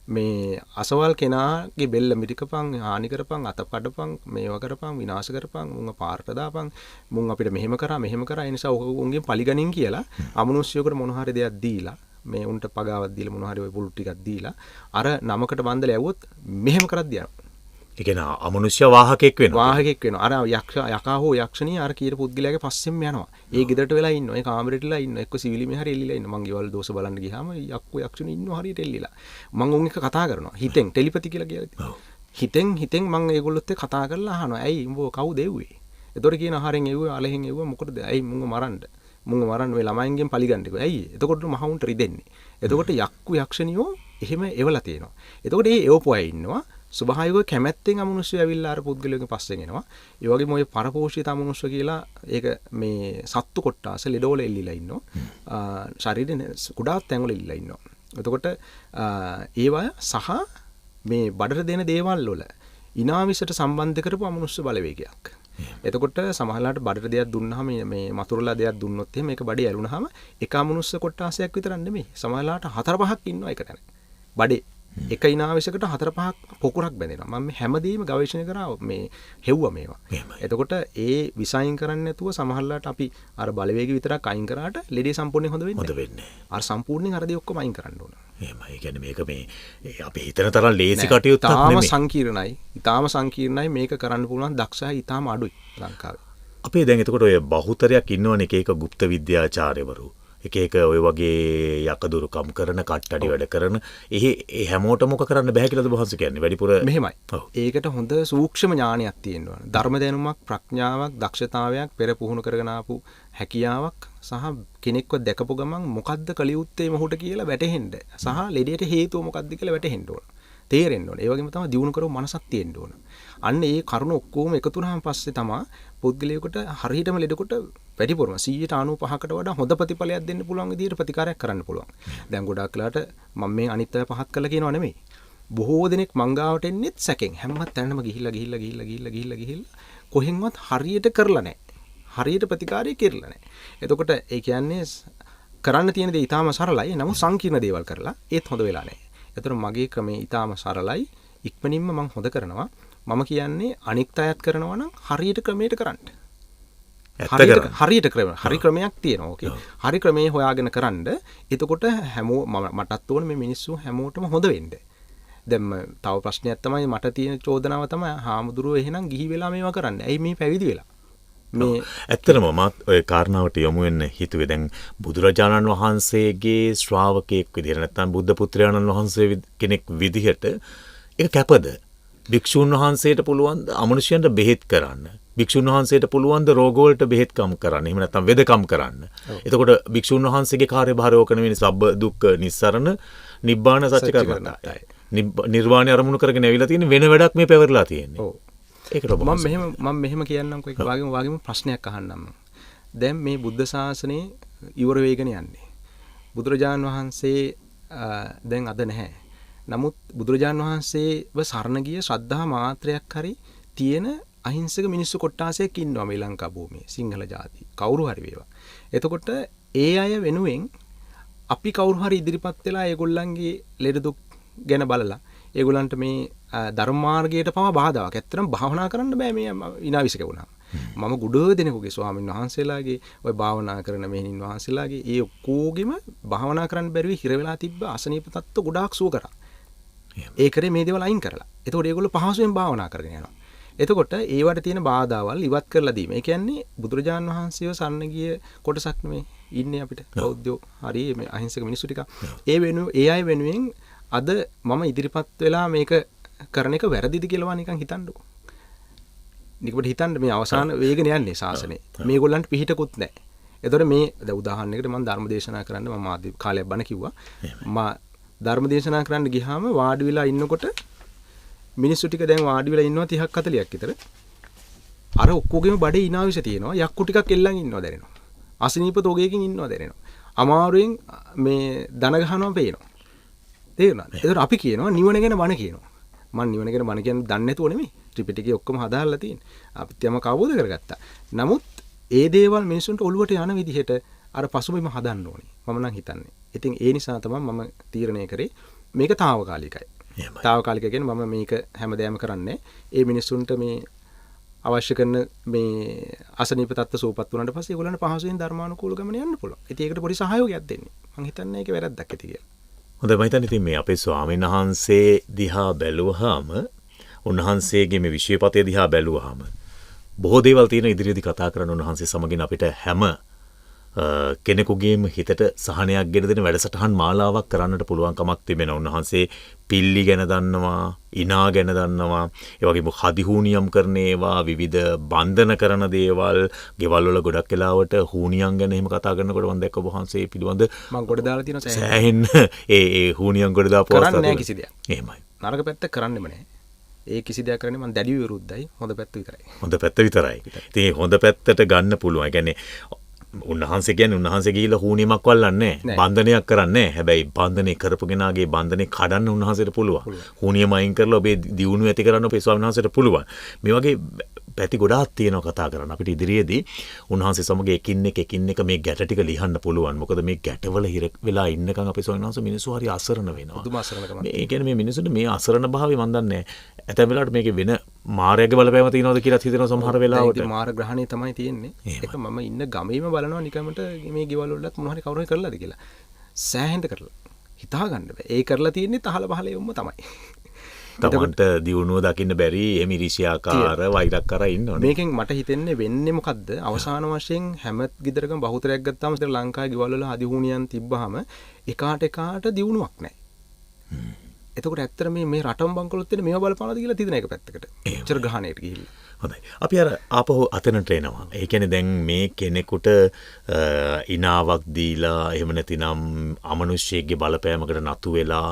මේ අසවල් කෙනාගේ බෙල්ල මිරිකපන්, හානි කරපන්, අත කඩපන්, මේවා කරපන්, විනාශ කරපන්, මුංග පාරට දාපන්, මුං අපිට මෙහෙම කරා මෙහෙම කරා, ඒ නිසා උන්ගෙන් පලිගනින් කියලා අමනුෂ්‍යයෙකුට මොන හරි දෙයක් දීලා මේ උන්ට පගාවක් දීලා මොන හරි ඔය පුළු ටිකක් දීලා අර නමකට බන්දලා යවුවොත් මෙහෙම කරද්දී යනවා. ඒ කියන්නේ අමනුෂ්‍ය වාහකෙක් වෙනවා. වාහකෙක් වෙනවා. අර යක්ෂ යකා හෝ යක්ෂණිය අර කීර පුද්ගලයාගේ පස්සෙන්ම යනවා. ඒ ගෙදරට වෙලා ඉන්නවා. ඒ කාමරේට වෙලා ඉන්නවා. එක්ක සිවිලිමේ හරි එල්ලිලා ඉන්නවා. මං ගෙවල් දෝෂ බලන්න ගියාම යක්කෝ යක්ෂණිය ඉන්නවා හරියට එල්ලිලා. මං උන් එක්ක කතා කරනවා. හිතෙන් ටෙලිපති කියලා කියලා ඉතින්. හිතෙන් හිතෙන් මං ඒගොල්ලොත් එක්ක කතා කරලා අහනවා. ඇයි උඹ කවුද එව්වේ? එතකොට කියන ආහාරෙන් එව්වේ අලහෙන් එව්වා මොකටද? ඇයි මුංග මරන්න? මුංග මරන්න මේ ළමයින්ගෙන් පලිගන්න කිව්වා. ඇයි? එතකොට මහ උන්ට රිදෙන්නේ. එතකොට යක්කු යක්ෂණියෝ එහෙම එවලා තියෙනවා. එතකොට ඒ එවපු අය ඉන්නවා. ස්වභාවිකව කැමැත්තෙන් අමනුෂ්‍යය ඇවිල්ලා අර පුද්ගලයාගේ පස්සෙන් එනවා. ඒ වගේම ඔය පරපෝෂිත අමනුෂ්‍ය කියලා ඒක මේ සත්තු කොට්ටාස ලෙඩවල එල්ලිලා ඉන්නවා. ශරීරේ කුඩා තැන්වල එල්ලිලා ඉන්නවා. එතකොට ඒවා සහ මේ බඩට දෙන දේවල් වල ඉනාවිසට සම්බන්ධ කරපු අමනුෂ්‍ය බලවේගයක්. එතකොට සමහරලාට බඩට දෙයක් දුන්නාම මේ මතුරුලා දෙයක් දුන්නොත් එහෙම ඒක බඩේ ඇලුනහම එක අමනුෂ්‍ය කොට්ටාසයක් විතරක් නෙමෙයි. සමහරලාට හතර පහක් ඉන්නවා එක තැන. බඩේ එක ඉනාවිසකට හතර පහක් පොකුරක් බැඳෙනවා. මම මේ හැමදේම ගවේෂණය කරා මේ හෙව්වා මේවා. එතකොට ඒ විස අයින් කරන්නේ නැතුව සමහරලාට අපි අර බලවේග විතරක් අයින් කරාට ලෙඩේ සම්පූර්ණයෙන් හොඳ වෙන්නේ නැහැ. හොඳ වෙන්නේ නැහැ. අර සම්පූර්ණයෙන් අර දේ ඔක්කොම අයින් කරන්න ඕන. එහෙමයි. ඒ කියන්නේ මේක මේ අපි හිතන තරම් ලේසි කටයුත්තක් නෙමෙයි. තාම සංකීර්ණයි. ඊටාම සංකීර්ණයි. මේක කරන්න පුළුවන් දක්ෂය ඊටාම අඩුයි ලංකාවේ. අපේ දැන් එතකොට ඔය බහුතරයක් ඉන්නවනේ එක එක ගුප්ත විද්‍යාචාර්යවරු. එක එක ඔය වගේ යකදුරුකම් කරන කට්ටඩි වැඩ කරන ඒ හැමෝටම මොක කරන්න බෑ කියලාද වහන්සේ කියන්නේ වැඩිපුර මෙහෙමයි. ඒකට හොඳ සූක්ෂම ඥානයක් තියෙන්න ඕන. ධර්ම දැනුමක්, ප්‍රඥාවක්, දක්ෂතාවයක්, පෙර පුහුණු කරගෙන ආපු හැකියාවක් සහ කෙනෙක්ව දැකපු ගමන් මොකද්ද කළ යුත්තේ මොහොත කියලා වැටහෙන්න සහ ලෙඩයට හේතුව මොකද්ද කියලා වැටහෙන්න ඕන. තේරෙන්න ඕන. ඒ වගේම තමයි දියුණු කරව මනසක් තියෙන්න ඕන. අන්න ඒ කරුණ ඔක්කොම එකතු වුණාන් පස්සේ තමයි පුද්ගලයෙකුට හරියටම ලෙඩකට වැඩිපුරම 95%කට වඩා හොඳ ප්‍රතිඵලයක් දෙන්න පුළුවන් විදිහට ප්‍රතිකාරයක් කරන්න පුළුවන්. දැන් ගොඩාක් වෙලාට මම මේ අනිත් අය පහත් කළා කියනවා නෙමෙයි. බොහෝ දෙනෙක් මං ගාවට එන්නෙත් සැකෙන්. හැම තැනම ගිහිල්ලා ගිහිල්ලා ගිහිල්ලා ගිහිල්ලා ගිහිල්ලා ගිහිල්ලා කොහෙන්වත් හරියට කරලා නැහැ. හරියට ප්‍රතිකාරය කරලා නැහැ. එතකොට ඒ කියන්නේ කරන්න තියෙන දේ ඊටාම සරලයි. නමුත් සංකීර්ණ දේවල් කරලා ඒත් හොඳ වෙලා නැහැ. එතකොට මගේ ක්‍රමේ ඊටාම සරලයි. ඉක්මනින්ම මං හොඳ කරනවා. මම කියන්නේ අනිත් අයත් කරනවා නම් හරියට ක්‍රමයට කරන්න. හරියට ක්‍රම හරි ක්‍රමයක් තියෙනවා. ඕකේ. හරි ක්‍රමයේ හොයාගෙන කරන්න. එතකොට හැමෝ මටත් ඕනේ මේ මිනිස්සු හැමෝටම හොඳ වෙන්න. දැන් තව ප්‍රශ්නයක් තමයි මට තියෙන චෝදනාව තමයි හාමුදුරුවෝ එහෙනම් ගිහි වෙලා මේවා කරන්නේ. ඇයි මේ පැවිදි වෙලා? මේ ඇත්තටම මාත් ඔය කාරණාවට යොමු වෙන්න හිතුවේ. දැන් බුදුරජාණන් වහන්සේගේ ශ්‍රාවකයෙක් විදිහට නැත්නම් බුද්ධ පුත්‍රයාණන් වහන්සේ කෙනෙක් විදිහට ඒක කැපද? භික්ෂුන් වහන්සේට පුළුවන් ද අමනුෂ්‍යයන්ට බෙහෙත් කරන්න? භික්ෂුන් වහන්සේට පුළුවන් ද රෝග වලට බෙහෙත්කම් කරන්න? එහෙම නැත්නම් වෙදකම් කරන්න? එතකොට භික්ෂුන් වහන්සේගේ කාර්යභාරය ඕක නෙවෙයි, සබ්බ දුක්ඛ නිස්සරණ නිබ්බාන සත්‍ය කරන්නයි. නිර්වාණය අරමුණු කරගෙන ඇවිල්ලා තියෙන වෙන වැඩක් මේ පැවරලා තියෙන්නේ. ඔව්. ඒකට ඔබ මම මෙහෙම කියන්නම්කෝ, ඒක වාගේම ප්‍රශ්නයක් අහන්නම්. දැන් මේ බුද්ධ ශාසනය ඉවර වෙගෙන යන්නේ. බුදුරජාන් වහන්සේ දැන් අද නැහැ. නමුත් බුදුරජාන් වහන්සේව සරණ ගිය ශ්‍රද්ධා මාත්‍රයක් හරි තියෙන අහිංසක මිනිස්සු කොට්ටාසයක් ඉන්නවා මේ ලංකා භූමියේ, සිංහල ජාති කවුරු හරි වේවා. එතකොට ඒ අය වෙනුවෙන් අපි කවුරු හරි ඉදිරිපත් වෙලා ඒගොල්ලන්ගේ ලෙඩ දුක් ගැන බලලා ඒගොල්ලන්ට මේ ධර්ම මාර්ගයට පවා බාධාවක්. ඇත්තටම භාවනා කරන්න බෑ මේ විනාවිසක වුණාම. මම ගොඩ දෙනෙකුගේ ස්වාමීන් වහන්සේලාගේ ඔය භාවනා කරන මෙහෙණින් වහන්සේලාගේ ඒ ඔක්කොගෙම භාවනා කරන්න බැරිව හිර වෙලා තිබ්බ අසනීප තත්ත්ව ගොඩාක් සුව කරා. ඒ කරේ මේ දේවල් අයින් කරලා. එතකොට ඒගොල්ලෝ පහසුවෙන් භාවනා කරගෙන යනවා. එතකොට ඒවට තියෙන බාධාවල් ඉවත් කරලා දීම. ඒ කියන්නේ බුදුරජාන් වහන්සේව සරණ ගිය කොටසක් නෙමෙයි ඉන්නේ අපිට බෞද්ධයෝ හරි මේ අහිංසක මිනිස්සු ටික. ඒ අය වෙනුවෙන් අද මම ඉදිරිපත් වෙලා මේක කරන එක වැරදිද කියලා නිකන් හිතන්නකෝ. නිකම්ට හිතන්න මේ අවසාන වේගන යන්නේ ශාසනය. මේගොල්ලන්ට පිහිටකුත් නැහැ. එතකොට මේ දැන් උදාහරණයකට මම ධර්ම දේශනා කරන්න මම ආදි කාලයක් බණ කිව්වා. මම ධර්ම දේශනා කරන්න ගියාම වාඩි වෙලා ඉන්නකොට මිනිස්සු ටික දැන් වාඩි වෙලා ඉන්නවා 30ක් 40ක් විතර. අර ඔක්කොගෙම බඩේ ඉනාවිස තියෙනවා. යක්කු ටිකක් එල්ලන් ඉන්නවා දැනෙනවා. අසනීප තොගයකින් ඉන්නවා දැනෙනවා. අමාරුවෙන් මේ දන ගහනවා පේනවා. තේරුණාද? ඒතකොට අපි කියනවා නිවන ගැන බණ කියනවා. මං නිවන ගැන බණ කියන්නේ දන්නේ නැතුව නෙමෙයි. ත්‍රිපිටකය ඔක්කොම හදාarලා තියෙන්නේ. අපිත් යමක් අවබෝධ කරගත්තා. නමුත් ඒ දේවල් මිනිසුන්ට ඔළුවට යන විදිහට අර පසුබිම හදන්න ඕනේ. මම නම් හිතන්නේ. ඉතින් ඒ නිසා තමයි මම තීරණය කරේ මේක තාවකාලිකයි. තාවකාලික කියන්නේ මම මේක හැමදේම කරන්නේ. ඒ මිනිසුන්ට මේ අවශ්‍ය කරන මේ අසනීප තත්ත්ව සුවපත් වුණාට පස්සේ ඒගොල්ලන්ට පහසුවෙන් ධර්මානුකූල ගමන යන්න පුළුවන්. ඉතින් ඒකට පොඩි සහයෝගයක් දෙන්නේ. මං හිතන්නේ ඒක වැරද්දක් ඇති කියලා. හොඳයි, මම හිතන්නේ ඉතින් මේ අපේ ස්වාමීන් වහන්සේ දිහා බැලුවාම, උන්වහන්සේගේ මේ විෂයපතේ දිහා බැලුවාම බොහෝ දේවල් තියෙන ඉදිරියේදී කතා කරන්න උන්වහන්සේ සමගින් අපිට හැම කෙනෙකුගේම හිතට සහනයක් ගෙන දෙන වැඩසටහන් මාලාවක් කරන්නට පුළුවන් කමක් තිබෙනවා. උන්වහන්සේ පිල්ලි ගැන දන්නවා, ඉනා ගැන දන්නවා, ඒ වගේම හදිහූනියම් කරන ඒවා, විවිධ බන්ධන කරන දේවල්, ගෙවල් වල ගොඩක් වෙලාවට හූනියම් ගැන එහෙම කතා කරනකොට මම දැක්ක ඔබ වහන්සේ පිළිබඳ මම ගොඩ දාලා තියෙනවා සෑහෙන්න ඒ ඒ හූනියම් ගොඩ දාපු අවස්ථා කරන්නේ නැහැ කිසි දෙයක්. එහෙමයි. නරක පැත්ත කරන්නෙම නැහැ. ඒ කිසි දෙයක් කරන්නේ මම දැඩිව විරුද්ධයි. හොඳ පැත්ත විතරයි. හොඳ පැත්ත විතරයි. ඉතින් මේ හොඳ පැත්තට ගන්න පුළුවන්. ඒ කියන්නේ උන්වහන්සේ කියන්නේ උන්වහන්සේ ගිහිල්ලා හූනියමක් වල්ලන්නේ නැහැ. බන්ධනයක් කරන්නේ නැහැ. හැබැයි බන්ධනේ කරපු කෙනාගේ බන්ධනේ කඩන්න උන්වහන්සේට පුළුවන්. හූනියම අයින් කරලා ඔබේ දියුණුව ඇති කරන්න ඔබේ ස්වාමීන් වහන්සේට පුළුවන්. මේ වගේ පැති ගොඩාක් තියෙනවා කතා කරන්න. අපිට ඉදිරියේදී උන්වහන්සේ සමග එකින් එක එකින් එක මේ ගැට ටික ලියන්න පුළුවන්. මොකද මේ ගැටවල හිර වෙලා ඉන්නකන් අපේ ස්වාමීන් වහන්සේ මිනිස්සු හරි අසරණ වෙනවා. පුදුම අසරණකමක්. මේ කියන්නේ මේ මිනිස්සුන්ට මේ අසරණ භාවය මන් දන්නේ නැහැ. ඇතැම් වෙලාවට මේකේ වෙන මායාවේ බලපෑම තියෙනවද කියලා හිතෙනවා සමහර වෙලාවට. ඉතින් මාර ග්‍රහණය තමයි තියෙන්නේ. ඒක මම ඉන්න ගමේම බලනවා නිකමට මේ ගෙවල් වලත් මොන හරි කවුරු හරි කරලාද කියලා. සෑහෙන්න කරලා. හිතා ගන්න බෑ. ඒ කරලා තියෙන්නේ තහල පහල එවුම්ම තමයි. තමන්ට දියුණුව දකින්න බැරි එහෙම ඉරිසියාකාර වෛරක්කාර ඉන්නවනේ. මේකෙන් මට හිතෙන්නේ වෙන්නේ මොකද්ද? අවසාන වශයෙන් හැම ගෙදරකම බහුතරයක් ගත්තාම ශ්‍රී ලංකාවේ ගෙවල් වල හදිහුණියන් තිබ්බහම එකාට එකාට දියුණුවක් නැහැ. එතකොට ඇත්තට මේ රටම බංකොලොත් වෙන මේවා බලපානවද කියලා තිදෙන එක පැත්තකට. එච්චර ග්‍රහණයට ගිහිල්ලා. හොඳයි. අපි අර ආපහු අතනට එනවා. ඒ කියන්නේ දැන් මේ කෙනෙකුට ඉනාවක් දීලා එහෙම නැතිනම් අමනුෂ්‍යයෙක්ගේ බලපෑමකට නතු වෙලා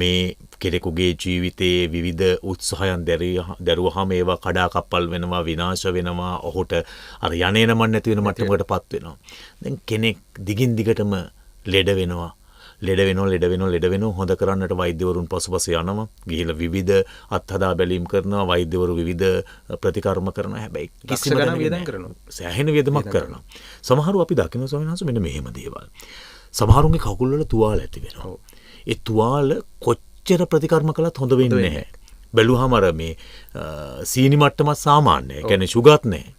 මේ කෙනෙකුගේ ජීවිතයේ විවිධ උත්සාහයන් දැරුවහම ඒවා කඩාකප්පල් වෙනවා, විනාශ වෙනවා, ඔහුට අර යන්නේන මන් නැති වෙන මට්ටමකටපත් වෙනවා. දැන් කෙනෙක් දිගින් දිගටම ලෙඩ වෙනවා. ලෙඩ වෙනවා, ලෙඩ වෙනවා, ලෙඩ වෙනවා. හොඳ කරන්නට වෛද්‍යවරුන් පසුපස යනවා. ගිහිල්ලා විවිධ අත්හදා බැලීම් කරනවා, වෛද්‍යවරු විවිධ ප්‍රතිකර්ම කරනවා. හැබැයි කිසිම ගණන් වියදම් කරනවා. සෑහෙන වියදමක් කරනවා. සමහරව අපි දකිනවා ස්වාමීන් වහන්සේ මෙන්න මෙහෙම දේවල්. සමහරුන්ගේ කකුල් වල තුවාල ඇති වෙනවා. ඒ තුවාල කොච්චර ප්‍රතිකර්ම කළත් හොඳ වෙන්නේ නැහැ. බැලුවාම අර මේ සීනි මට්ටමත් සාමාන්‍යයි. ඒ කියන්නේ ෂුගර්ත් නැහැ.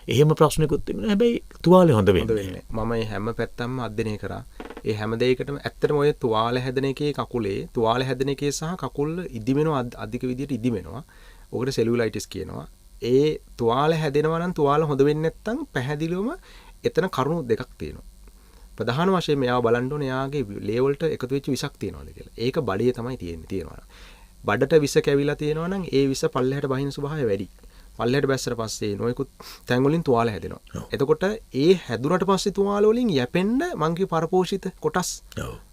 එහෙම ප්‍රශ්නකුත් තිබුණා. හැබැයි තුවාලේ හොඳ වෙන්නේ නැහැ. මම මේ හැම පැත්තක්ම අධ්‍යයනය කරා. ඒ හැම දෙයකටම ඇත්තටම ඔය තුවාල හැදෙන එකේ කකුලේ තුවාල හැදෙන එකේ සහ කකුල් ඉදිමෙනවා, අධික විදියට ඉදිමෙනවා. ඔකට සෙලියුලයිටිස් කියනවා. ඒ තුවාල හැදෙනවා නම් තුවාල හොඳ වෙන්නේ නැත්නම් පැහැදිලිවම එතන කරුණු දෙකක් තියෙනවා. ප්‍රධාන වශයෙන් මෙයාව බලන්න ඕනේ එයාගේ ලේ වලට එකතු වෙච්ච විසක් තියෙනවද කියලා. ඒක බඩේ තමයි තියෙන්නේ තියෙනවා නම්. බඩට විස කැවිලා තියෙනවා නම් ඒ විස පල්ලෙහාට බහින ස්වභාවය වැඩි. පල්ලෙහාට බැස්සට පස්සේ නොයෙකුත් තැන් වලින් තුවාල හැදෙනවා. එතකොට ඒ හැදුනට පස්සේ තුවාල වලින් යැපෙන්න මං කිව්ව පරපෝෂිත කොටස්.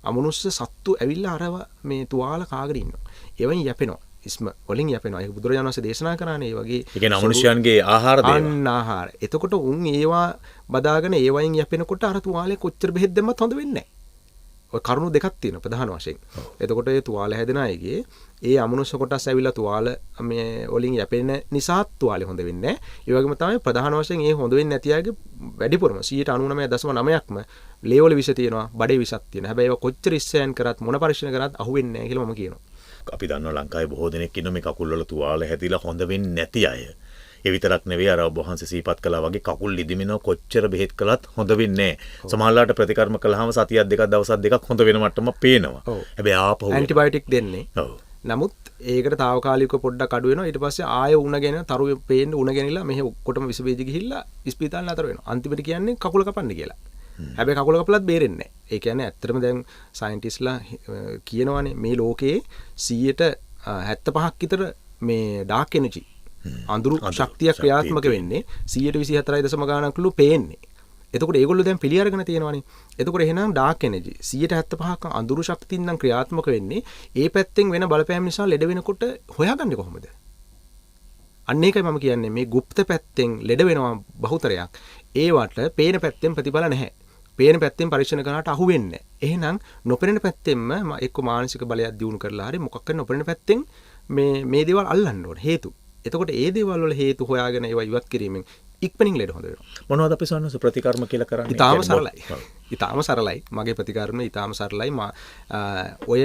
අමනුෂ්‍ය සත්තු ඇවිල්ලා අරව මේ තුවාල කාගෙන ඉන්නවා. ඒවෙන් යැපෙනවා. ඉස්ම වලින් යැපෙනවා. ඒක බුදුරජාණන් වහන්සේ දේශනා කරානේ ඒ වගේ. ඒ කියන්නේ අමනුෂ්‍යයන්ගේ ආහාර දේවා. අන්න ආහාර. එතකොට උන් ඒවා බදාගෙන ඒවයින් යැපෙනකොට අර තුවාලේ කොච්චර බෙහෙත් දැම්මත් හොඳ වෙන්නේ නැහැ. ඔය කරුණු දෙකක් තියෙනවා ප්‍රධාන වශයෙන්. එතකොට ඒ තුවාල හැදෙන අයගේ ඒ අමනුෂ්‍ය කොටස් ඇවිල්ලා තුවාල මේ වලින් යැපෙන නිසාත් තුවාලේ හොඳ වෙන්නේ නැහැ. ඒ වගේම තමයි ප්‍රධාන වශයෙන් ඒ හොඳ වෙන්නේ නැති අයගේ වැඩිපුරම 99.9%ක්ම ලේ වල විෂ තියෙනවා, බඩේ විෂක් තියෙනවා. හැබැයි ඒවා කොච්චර ඉස්සයන් කරත් මොන පරීක්ෂණ කරත් අහුවෙන්නේ නැහැ කියලා මම කියනවා. අපි දන්නවා ලංකාවේ බොහෝ දෙනෙක් ඉන්නවා මේ කකුල් වල තුවාල හැදිලා හොඳ වෙන්නේ නැති අය. ඒ විතරක් නෙවෙයි අර ඔබ වහන්සේ සිහිපත් කළා වගේ කකුල් ලිදිමිනව කොච්චර බෙහෙත් කළත් හොඳ වෙන්නේ නැහැ. සමහරලාට ප්‍රතිකර්ම කළාම සතියක් දෙකක් දවසක් දෙකක් හොඳ වෙන මට්ටම පේනවා. හැබැයි ආපහු ඇන්ටිබයොටික් දෙන්නේ. ඔව්. නමුත් ඒකට තාවකාලිකව පොඩ්ඩක් අඩු වෙනවා. ඊට පස්සේ ආය උණ ගැන තරු පේන්න උණ ගැනිලා මෙහෙ ඔක්කොටම විස බීජ ගිහිල්ලා ඉස්පිරිතාලේ නතර වෙනවා. අන්තිමට කියන්නේ කකුල කපන්න කියලා. හැබැයි කකුල කපලත් බේරෙන්නේ නැහැ. ඒ කියන්නේ ඇත්තටම දැන් සයන්ටිස්ට්ලා කියනවානේ මේ ලෝකයේ 75ක් විතර මේ ඩාර්ක් එනර්ජි අඳුරු ශක්තියක් ක්‍රියාත්මක වෙන්නේ 124 ගාණක්ලු පේන්නේ. එතකොට ඒගොල්ලෝ දැන් පිළි අරගෙන තියෙනවානේ. එතකොට එහෙනම් ඩාර්ක් එනර්ජි 75ක් අඳුරු ශක්තියින් නම් ක්‍රියාත්මක වෙන්නේ. ඒ පැත්තෙන් වෙන බලපෑම නිසා ලෙඩ වෙනකොට හොයාගන්නේ කොහොමද? අන්න ඒකයි මම කියන්නේ මේ ගුප්ත පැත්තෙන් ලෙඩ වෙනවා බහුතරයක්. ඒවට පේන පැත්තෙන් ප්‍රතිඵල නැහැ. පේන පැත්තෙන් පරීක්ෂණ කරාට අහු වෙන්නේ නැහැ. එහෙනම් නොපෙනෙන පැත්තෙන්ම එක්ක මානසික බලයක් දියුණු කරලා හරි මොකක් හරි නොපෙනෙන පැත්තෙන් මේ මේ දේවල් අල්ලන්න ඕන හේතු. එතකොට ඒ දේවල් වල හේතු හොයාගෙන ඒවා ඉවත් කිරීමෙන් ඉක්මනින් ලෙඩ හොඳ වෙනවා. මොනවද අපි සන්නස ප්‍රතිකර්ම කියලා කරන්නේ? ඉතාම සරලයි. ඉතාම සරලයි. මගේ ප්‍රතිකර්ම ඉතාම සරලයි. ඔය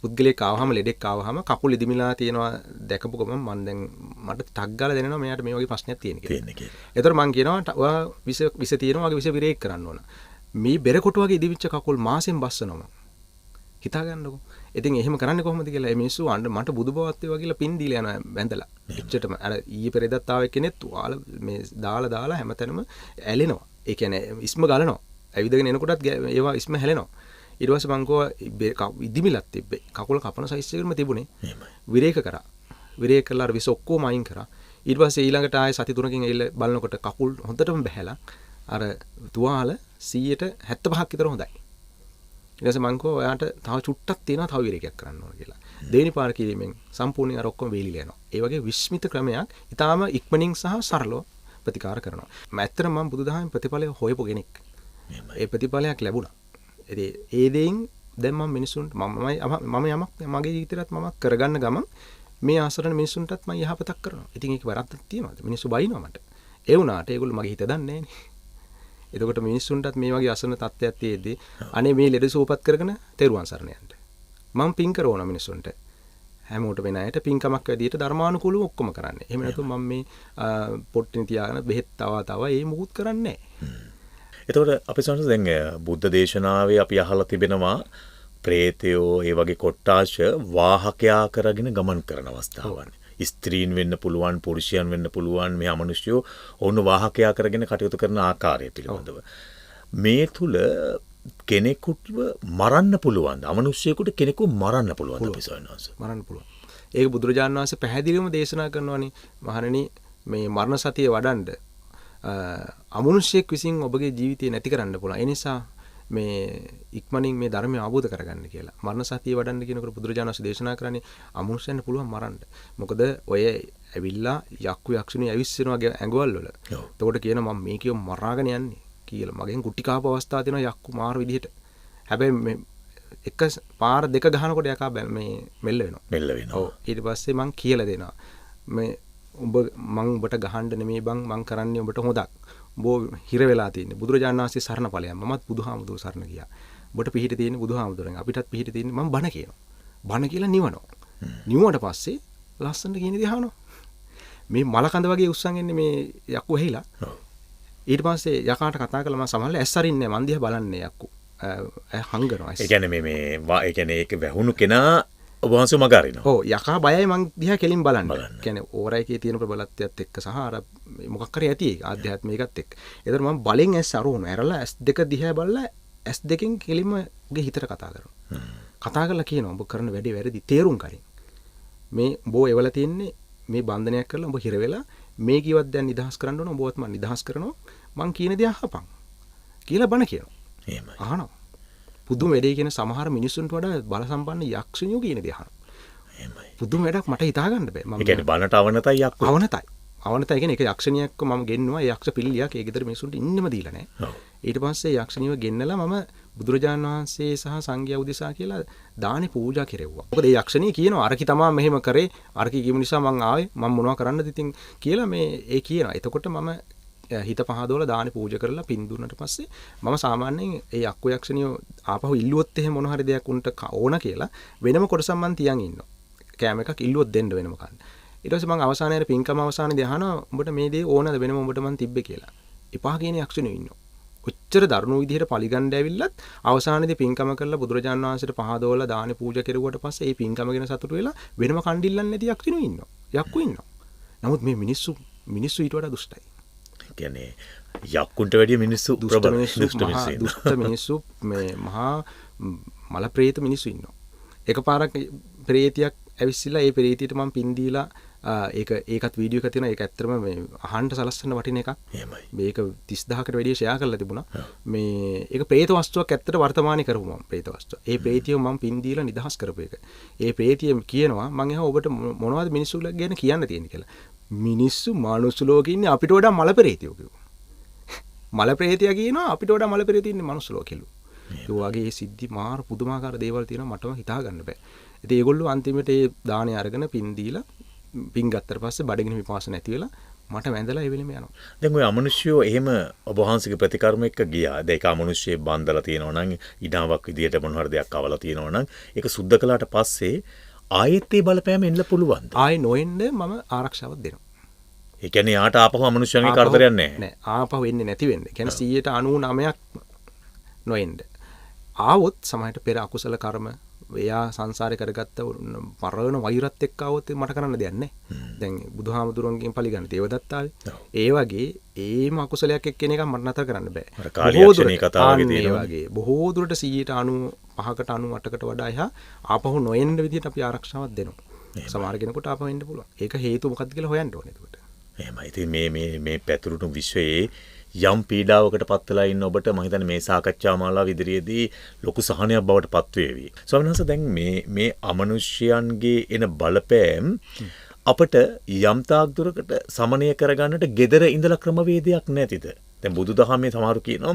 පුද්ගලයෙක් ආවහම ලෙඩෙක් ආවහම කකුල් ඉදිමිලා තියෙනවා දැකපු ගමන් මං දැන් මට ටක් ගාලා දැනෙනවා මෙයාට මේ වගේ ප්‍රශ්නයක් තියෙන කියලා. තියෙන කියලා. එතකොට මං කියනවා ඔයා විස විස තියෙනවා වගේ විස විරේක කරන්න ඕන. මේ බෙර කොටු වගේ ඉදිමිච්ච කකුල් මාසෙන් බස්සනවා. හිතා ගන්නකෝ. ඉතින් එහෙම කරන්නේ කොහොමද කියලා මේ මිනිස්සු අඬ මට බුදු බවත් වේවා කියලා පින් දීලා යනවා වැඳලා. එච්චරටම අර ඊයේ පෙරේදත් ආව කෙනෙක් තුවාල මේ දාලා දාලා හැමතැනම ඇලෙනවා. ඒ කියන්නේ ඉස්ම ගලනවා. ඇවිදගෙන එනකොටත් ඒවා ඉස්ම හැලෙනවා. ඊට පස්සේ මං කිව්වා ඉදිමිලක් තිබ්බේ. කකුල කපන සයිස් එකකම තිබුණේ. විරේක කරා. විරේක කරලා අර විස ඔක්කොම අයින් කරා. ඊට පස්සේ ඊළඟට ආයේ සති 3කින් ඇවිල්ලා බලනකොට කකුල් හොඳටම බැහැලා අර තුවාල 75ක් විතර හොඳයි. ඊට පස්සේ මං කිව්වා ඔයාට තව චුට්ටක් තියෙනවා තව විරේකයක් කරන්න ඕන කියලා. දෙවෙනි පාර කිරීමෙන් සම්පූර්ණයෙන් අර ඔක්කොම වේලිලා යනවා. ඒ වගේ විස්මිත ක්‍රමයක් ඊටාම ඉක්මනින් සහ සරලව ප්‍රතිකාර කරනවා. මම ඇත්තටම මම බුදුදහමේ ප්‍රතිඵලය හොයපු කෙනෙක්. ඒ ප්‍රතිඵලයක් ලැබුණා. ඉතින් ඒ දෙයින් දැන් මම මිනිසුන්ට මම යමක් මගේ ජීවිතේටත් මම කරගන්න ගමන් මේ ආසරණ මිනිසුන්ටත් මම යහපතක් කරනවා. ඉතින් ඒක වැරද්දක් තියනවාද? මිනිස්සු බයිනවා මට. ඒ වුණාට ඒගොල්ලෝ මගේ හිත දන්නේ නෑනේ. එතකොට මිනිස්සුන්ටත් මේ වගේ අසරණ තත්ත්වයක් තියෙද්දි අනේ මේ ලෙඩ සුවපත් කරගෙන තෙරුවන් සරණ යන්න. මම පින් කරනවා මිනිස්සුන්ට. හැමෝටම වෙන අයට පින්කමක් වැඩියට ධර්මානුකූලව ඔක්කොම කරන්නේ. එහෙම නැතුව මම මේ පොට්ටින තියාගෙන බෙහෙත් තව තව ඒ මුකුත් කරන්නේ නෑ. එතකොට අපි සමහරවිට දැන් බුද්ධ දේශනාවේ අපි අහලා තිබෙනවා ප්‍රේතයෝ ඒ වගේ කොට්ටාශ වාහකයා කරගෙන ගමන් කරන අවස්ථාවන්. ස්ත්‍රීන් වෙන්න පුළුවන්, පුරුෂයන් වෙන්න පුළුවන්, මේ අමනුෂ්‍යයෝ ඔවුන් වාහකයා කරගෙන කටයුතු කරන ආකාරය පිළිබඳව. මේ තුල කෙනෙකුටව මරන්න පුළුවන්ද? අමනුෂ්‍යයෙකුට කෙනෙකු මරන්න පුළුවන්ද අපි සොයනවා? මරන්න පුළුවන්. ඒක බුදුරජාණන් වහන්සේ පැහැදිලිවම දේශනා කරනවානේ. මහණෙනි මේ මරණ සතිය වඩන්ඩ අමනුෂ්‍යයෙක් විසින් ඔබගේ ජීවිතය නැති කරන්න පුළුවන්. ඒ නිසා මේ ඉක්මනින් මේ ධර්මය අවබෝධ කරගන්න කියලා. මරණ සතිය වඩන්න කියනකොට බුදුරජාණන් වහන්සේ දේශනා කරන්නේ අමනුෂ්‍යයන්ට පුළුවන් මරන්න. මොකද ඔය ඇවිල්ලා යක්කු යක්ෂණි ඇවිස්සෙනවා ඇඟවල් වල. එතකොට කියනවා මම මේ කියව මරාගෙන යන්නේ කියලා. මගෙන් ගුටි කාපු අවස්ථා තියෙනවා යක්කු මාර විදිහට. හැබැයි මේ එක පාර දෙක ගහනකොට යකා මේ මෙල්ල වෙනවා. මෙල්ල වෙනවා. ඔව්. ඊට පස්සේ මං කියලා දෙනවා. මේ උඹ මං උඹට ගහන්න නෙමෙයි බං මං කරන්නේ උඹට හොදක්. උඹ හිර වෙලා තියෙන්නේ. බුදුරජාණන් වහන්සේ සරණ ඵලයන්. මමත් බුදුහාමුදුරුවෝ සරණ ගියා. උඹට පිහිට තියෙන්නේ බුදුහාමුදුරන්. අපිටත් පිහිට තියෙන්නේ මං බණ කියනවා. බණ කියලා නිවනවා. නිවුවට පස්සේ ලස්සනට කියන දේ අහනවා. මේ මලකඳ වගේ උස්සන් එන්නේ මේ යක්කු ඇහිලා. ඊට පස්සේ යකාට කතා කළා මං සමහරවිට ඇස් අරින්නේ නැහැ. මං දිහා බලන්නේ යක්කු. හංගනවා. ඒ කියන්නේ මේ මේ ඒ කියන්නේ ඒක වැහුණු කෙනා ඔබ වහන්සේ මග අරිනවා. ඔව්, යකා බයයි මං දිහා කෙලින් බලන්න. කියන්නේ ඕරා එකේ තියෙන ප්‍රබලත්වයත් එක්ක සහ අර මොකක් හරි ඇති ඒක ආධ්‍යාත්මිකත් එක්ක. ඒතර මං බලෙන් ඇස් අරවනවා. ඇරලා ඇස් දෙක දිහා බලලා ඇස් දෙකෙන් කෙලින්ම උගේ හිතට කතා කරනවා. කතා කරලා කියනවා ඔබ කරන වැඩේ වැරදි, තේරුම් ගනින්. මේ උඹ එවලා තියෙන්නේ මේ බන්ධනයක් කරලා උඹ හිර වෙලා මේ කිව්වත් දැන් නිදහස් කරන්න ඕන, උඹවත් මං නිදහස් කරනවා, මං කියන දේ අහපන් කියලා බණ කියනවා. එහෙමයි. අහනවා. පුදුම වැඩේ කියන සමහර මිනිස්සුන්ට වඩා බල සම්පන්න යක්ෂණියෝ කියන දේ අහනවා. එහෙමයි. පුදුම වැඩක්, මට හිතා ගන්න බෑ. මම ඒ කියන්නේ බණට අවනතයි යක්කු. අවනතයි. අවනතයි කියන්නේ එක යක්ෂණියක්ව මම ගෙන්නුවා. ඒ යක්ෂ පිල්ලියක් ඒ ගෙදර මිනිස්සුන්ට ඉන්නම දීලා නෑ. ඔව්. ඊට පස්සේ යක්ෂණියව ගෙන්නලා මම බුදුරජාණන් වහන්සේ සහ සංඝයා උදෙසා කියලා දානේ පූජා කෙරෙව්වා. මොකද ඒ යක්ෂණිය කියනවා අරකි තමා මෙහෙම කරේ, අරකි කියමු නිසා මං ආවේ, මං මොනවා කරන්නද ඉතින් කියලා මේ ඒ කියනවා. එතකොට මම හිත පහදවලා දානේ පූජා කරලා පින් දුන්නට පස්සේ මම සාමාන්‍යයෙන් ඒ යක්කු යක්ෂණියෝ ආපහු ඉල්ලුවොත් එහෙම මොන හරි දෙයක් උන්ට ඕන කියලා වෙනම කොටසක් මං තියන් ඉන්නවා. කෑම එකක් ඉල්ලුවොත් දෙන්න වෙනම කන්න. ඊට පස්සේ මං අවසානයේ අර පින්කම අවසානයේදී අහනවා උඹට මේ දේ ඕනද වෙනම උඹට මං තිබ්බේ කියලා. එපා කියන යක්ෂණියෝ ඉන්නවා. ඔච්චර දරුණු විදිහට පලිගන්න ඇවිල්ලත් අවසානයේදී පින්කම කරලා බුදුරජාණන් වහන්සේට පහදවලා දානේ පූජා කෙරුවට පස්සේ ඒ පින්කම ගැන සතුටු වෙලා වෙනම කණ්ඩිල්ලන්නේ නැති යක්ෂණියෝ ඉන්නවා. යක්කු ඉන්නවා. නමුත් මේ මිනිස්සු ඊට වඩා දුෂ්ටයි. කියන්නේ යක්කුන්ට වැඩිය මිනිස්සු දුෂ්ට මිනිස්සු, දුෂ්ට මිනිස්සු මේ මහා මල ප්‍රේත මිනිස්සු ඉන්නවා. එකපාරක් ප්‍රේතියක් ඇවිස්සিলা ඒ ප්‍රේතියට මම පින් දීලා ඒකත් වීඩියෝ එකක් තියෙනවා. ඒක ඇත්තටම මේ අහන්න සලස්සන්න වටින එකක්. එහෙමයි. මේක 30000කට වැඩිය ෂෙයා කරලා තිබුණා. මේ ඒක ප්‍රේත වස්තුවක් ඇත්තට වර්තමානයේ කරපු මම ප්‍රේත වස්තුව. ඒ ප්‍රේතියව මම පින් දීලා නිදහස් කරපු එක. ඒ ප්‍රේතිය කියනවා මං එහා ඔබට මොනවද මිනිස්සු ගැන කියන්න තියෙන්නේ කියලා. මිනිස්සු මනුස්ස ලෝකේ ඉන්නේ අපිට වඩා මල ප්‍රේතියෝ කිව්වා. මල ප්‍රේතියා කියනවා අපිට වඩා මල ප්‍රේතියෝ ඉන්නේ මනුස්ස ලෝකෙලු. ඒ වගේ මේ සිද්ධි මාර පුදුමාකාර දේවල් තියෙනවා, මටම හිතා ගන්න බෑ. ඉතින් ඒගොල්ලෝ අන්තිමට ඒ දාණය අරගෙන පින් දීලා පින් ගත්තට පස්සේ බඩගිනි පිපාස නැති වෙලා මට වැඳලා ඒ වෙලෙම යනවා. දැන් ඔය අමනුෂ්‍යයෝ එහෙම ඔබ වහන්සේගේ ප්‍රතිකර්ම එක්ක ගියා. දැන් ඒක අමනුෂ්‍යයේ බන්දලා තියෙනවා නම් ඉඩාවක් විදියට මොන හරි දෙයක් කවලා තියෙනවා නම් ඒක සුද්ධ කළාට පස්සේ ආයෙත් ඒ බලපෑම එන්න පුළුවන්ද? ආයෙ නොඑන්න මම ආරක්ෂාවක් දෙනවා. ඒ කියන්නේ යාට ආපහු අමනුෂ්‍යයන්ගේ කරදරයක් නැහැ. නෑ, ආපහු එන්නේ නැති වෙන්න. ඒ කියන්නේ 99ක් නොඑන්න. ආවොත් සමහරට පෙර අකුසල කර්ම එයා සංසාරේ කරගත්ත පරණ වෛරත් එක්ක ආවොත් මට කරන්න දෙයක් නැහැ. දැන් බුදුහාමුදුරන්ගෙන් පරිගන්න දේවදත්ත ආවේ. ඒ වගේ ඒම අකුසලයක් එක්ක එන එකක් මට නතර කරන්න බෑ. අර කාලියක්ෂණී කතාව වගේ තියෙනවා. ඒ වගේ බොහෝ දුරට 95කට 98කට වඩා එහා ආපහු නොඑන්න විදිහට අපි ආරක්ෂාවක් දෙනවා. සමහර කෙනෙකුට ආපහු එන්න පුළුවන්. ඒක හේතුව මොකක්ද කියලා හොයන්න ඕනේ එතකොට. එහෙමයි. ඉතින් මේ මේ මේ පැතුරුණු විශ්වයේ යම් පීඩාවකට පත් වෙලා ඉන්න ඔබට මම හිතන්නේ මේ සාකච්ඡා මාලාව ඉදිරියේදී ලොකු සහනයක් බවට පත් වේවි. ස්වාමීන් වහන්සේ දැන් මේ මේ අමනුෂ්‍යයන්ගේ එන බලපෑම් අපට යම් තාක් දුරකට සමනය කරගන්නට gedara ඉඳලා ක්‍රමවේදයක් නැතිද? දැන් බුදුදහමේ සමහරු කියනවා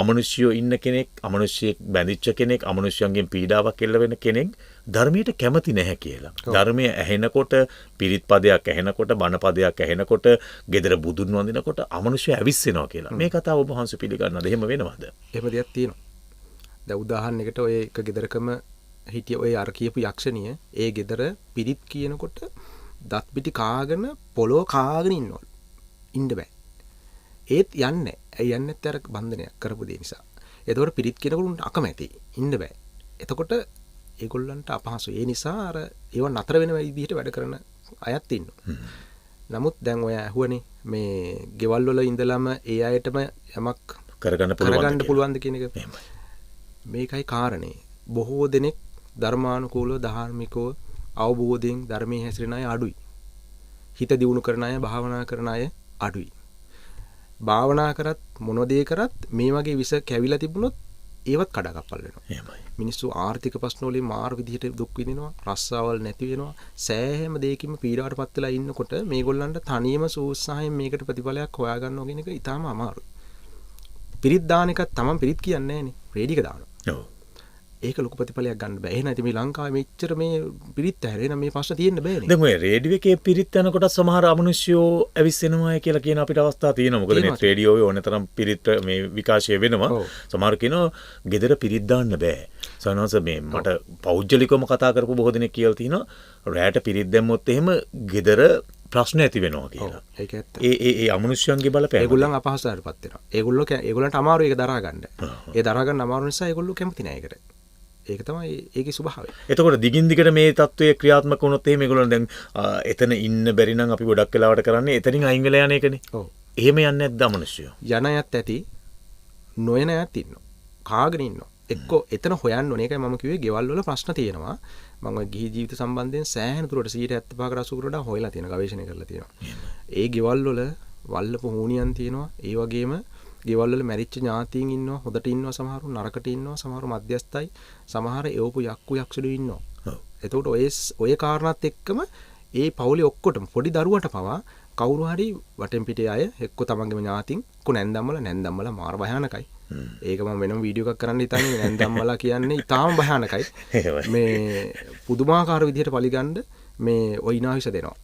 අමනුෂ්‍යයෝ ඉන්න කෙනෙක්, අමනුෂ්‍යයෙක් බැඳිච්ච කෙනෙක්, අමනුෂ්‍යයන්ගෙන් පීඩාවක් එල්ල වෙන කෙනෙක් ධර්මයට කැමති නැහැ කියලා. ධර්මය ඇහෙනකොට, පිරිත් පදයක් ඇහෙනකොට, බණ පදයක් ඇහෙනකොට, gedara බුදුන් වඳිනකොට අමනුෂ්‍ය ඇවිස්සෙනවා කියලා. මේ කතාව ඔබ වහන්සේ පිළිගන්නවද? එහෙම වෙනවද? එහෙම දෙයක් තියෙනවා. දැන් උදාහරණයකට ඔය එක ගෙදරකම හිටිය ඔය අර කියපු යක්ෂණිය ඒ ගෙදර පිරිත් කියනකොට දත් පිටි කාගෙන පොළොව කාගෙන ඉන්නවලු. ඉන්න බෑ. ඒත් යන්නේ. ඇයි යන්නේ නැත්තේ? අර බන්ධනයක් කරපු දේ නිසා. එතකොට පිරිත් කියනකොට උන්ට අකමැති. ඉන්න බෑ. එතකොට ඒගොල්ලන්ට අපහසුයි. ඒ නිසා අර ඒව නතර වෙන විදිහට වැඩ කරන අයත් ඉන්නවා. නමුත් දැන් ඔය ඇහුවනේ මේ ගෙවල් වල ඉඳලම ඒ අයටම යමක් කරගන්න පුළුවන්ද කියන එක. මේකයි කාරණේ. බොහෝ දෙනෙක් ධර්මානුකූලව ධාර්මිකව අවබෝධයෙන් ධර්මයේ හැසිරෙන අය අඩුයි. හිත දියුණු කරන අය, භාවනා කරන අය අඩුයි. භාවනා කරත් මොන දේ කරත් මේ වගේ විස කැවිලා තිබුණොත් ඒවත් කඩාකප්පල් වෙනවා. එහෙමයි. මිනිස්සු ආර්ථික ප්‍රශ්න වලින් මාර විදිහට දුක් විඳිනවා, රස්සාවල් නැති වෙනවා, සෑහෙම දෙයකින්ම පීඩාවට පත් වෙලා ඉන්නකොට මේගොල්ලන්ට තනියම සූත්සාහයෙන් මේකට ප්‍රතිඵලයක් හොයාගන්නවා කියන එක ඉතාම අමාරුයි. පිරිත් දාන එකත් තමන් පිරිත් කියන්නේ නෑනේ, රේඩි එක දානවා. ඔව්. ඒක ලොකු ප්‍රතිඵලයක් ගන්න බෑ. එහෙනම් ඉතින් මේ ලංකාවේ මෙච්චර මේ පිරිත් ඇහැරේ නම් මේ ප්‍රශ්න තියෙන්න බෑනේ. දැන් ඔය රේඩියෝ එකේ පිරිත් යනකොට සමහර අමනුෂ්‍යයෝ ඇවිස්සෙනවා කියලා කියන අපිට අවස්ථා තියෙනවා. මොකද මේ රේඩියෝ එකේ ඕන තරම් පිරිත් මේ විකාශය වෙනවා. සමහර කියනවා ගෙදර පිරිත් දාන්න බෑ. සනහස මේ මට පෞද්ගලිකවම කතා කරපු බොහෝ දෙනෙක් කියලා තිනවා රැට පිරිත් දැම්මොත් එහෙම ගෙදර ප්‍රශ්න ඇති වෙනවා කියලා. ඒක ඇත්ත. ඒ ඒ ඒ අමනුෂ්‍යයන්ගේ බලපෑම. ඒගොල්ලන් අපහසුතාවයටපත් වෙනවා. ඒගොල්ලෝ ඒගොල්ලන්ට අමාරු ඒක දරා ගන්න. ඒ දරා ගන්න අමාරු නිසා ඒගොල්ලෝ කැමති නෑ ඒකට. ඒක තමයි ඒකේ ස්වභාවය. එතකොට දිගින් දිගට මේ තත්ත්වය ක්‍රියාත්මක වුණොත් එහෙම ඒගොල්ලන් දැන් එතන ඉන්න බැරි නම් අපි ගොඩක් වෙලාවට කරන්නේ එතනින් අයින් වෙලා යන එකනේ. ඔව්. එහෙම යන්නේ නැද්ද අමනුෂ්‍යයෝ? යන අයත් ඇති, නොයන අයත් ඉන්නවා. කාගෙන ඉන්නවා. එක්කෝ එතන හොයන්න ඕනේ. ඒකයි මම කිව්වේ ගෙවල් වල ප්‍රශ්න තියෙනවා. මම ඔය ගිහි ජීවිත සම්බන්ධයෙන් සෑහෙන දුරට 75කට 80කට වඩා හොයලා තියෙනවා, ගවේෂණය කරලා තියෙනවා. ඒ ගෙවල් වල වල්ලපු හෝනියන් තියෙනවා. ඒ වගේම ගෙවල් වල මැරිච්ච ඥාතීන් ඉන්නවා, හොදට ඉන්නවා, සමහරු නරකට ඉන්නවා, සමහරු මධ්‍යස්ථයි, සමහර එවපු යක්කු යක්ෂඩු ඉන්නවා. එතකොට ඔය කාරණාත් එක්කම ඒ පවුලේ ඔක්කොටම පොඩි දරුවට පවා කවුරු හරි වටෙන් පිටේ අය එක්ක තමන්ගේම ඥාතීන් එක්ක නැන්දම්මලා මාර භයානකයි. ඒක මම වෙනම වීඩියෝ එකක් කරන්න හිතන්නේ. නැන්දම්මලා කියන්නේ ඉතාම භයානකයි. මේ පුදුමාකාර විදිහට පලිගන්න මේ ඔය ඉනාවිෂ දෙනවා.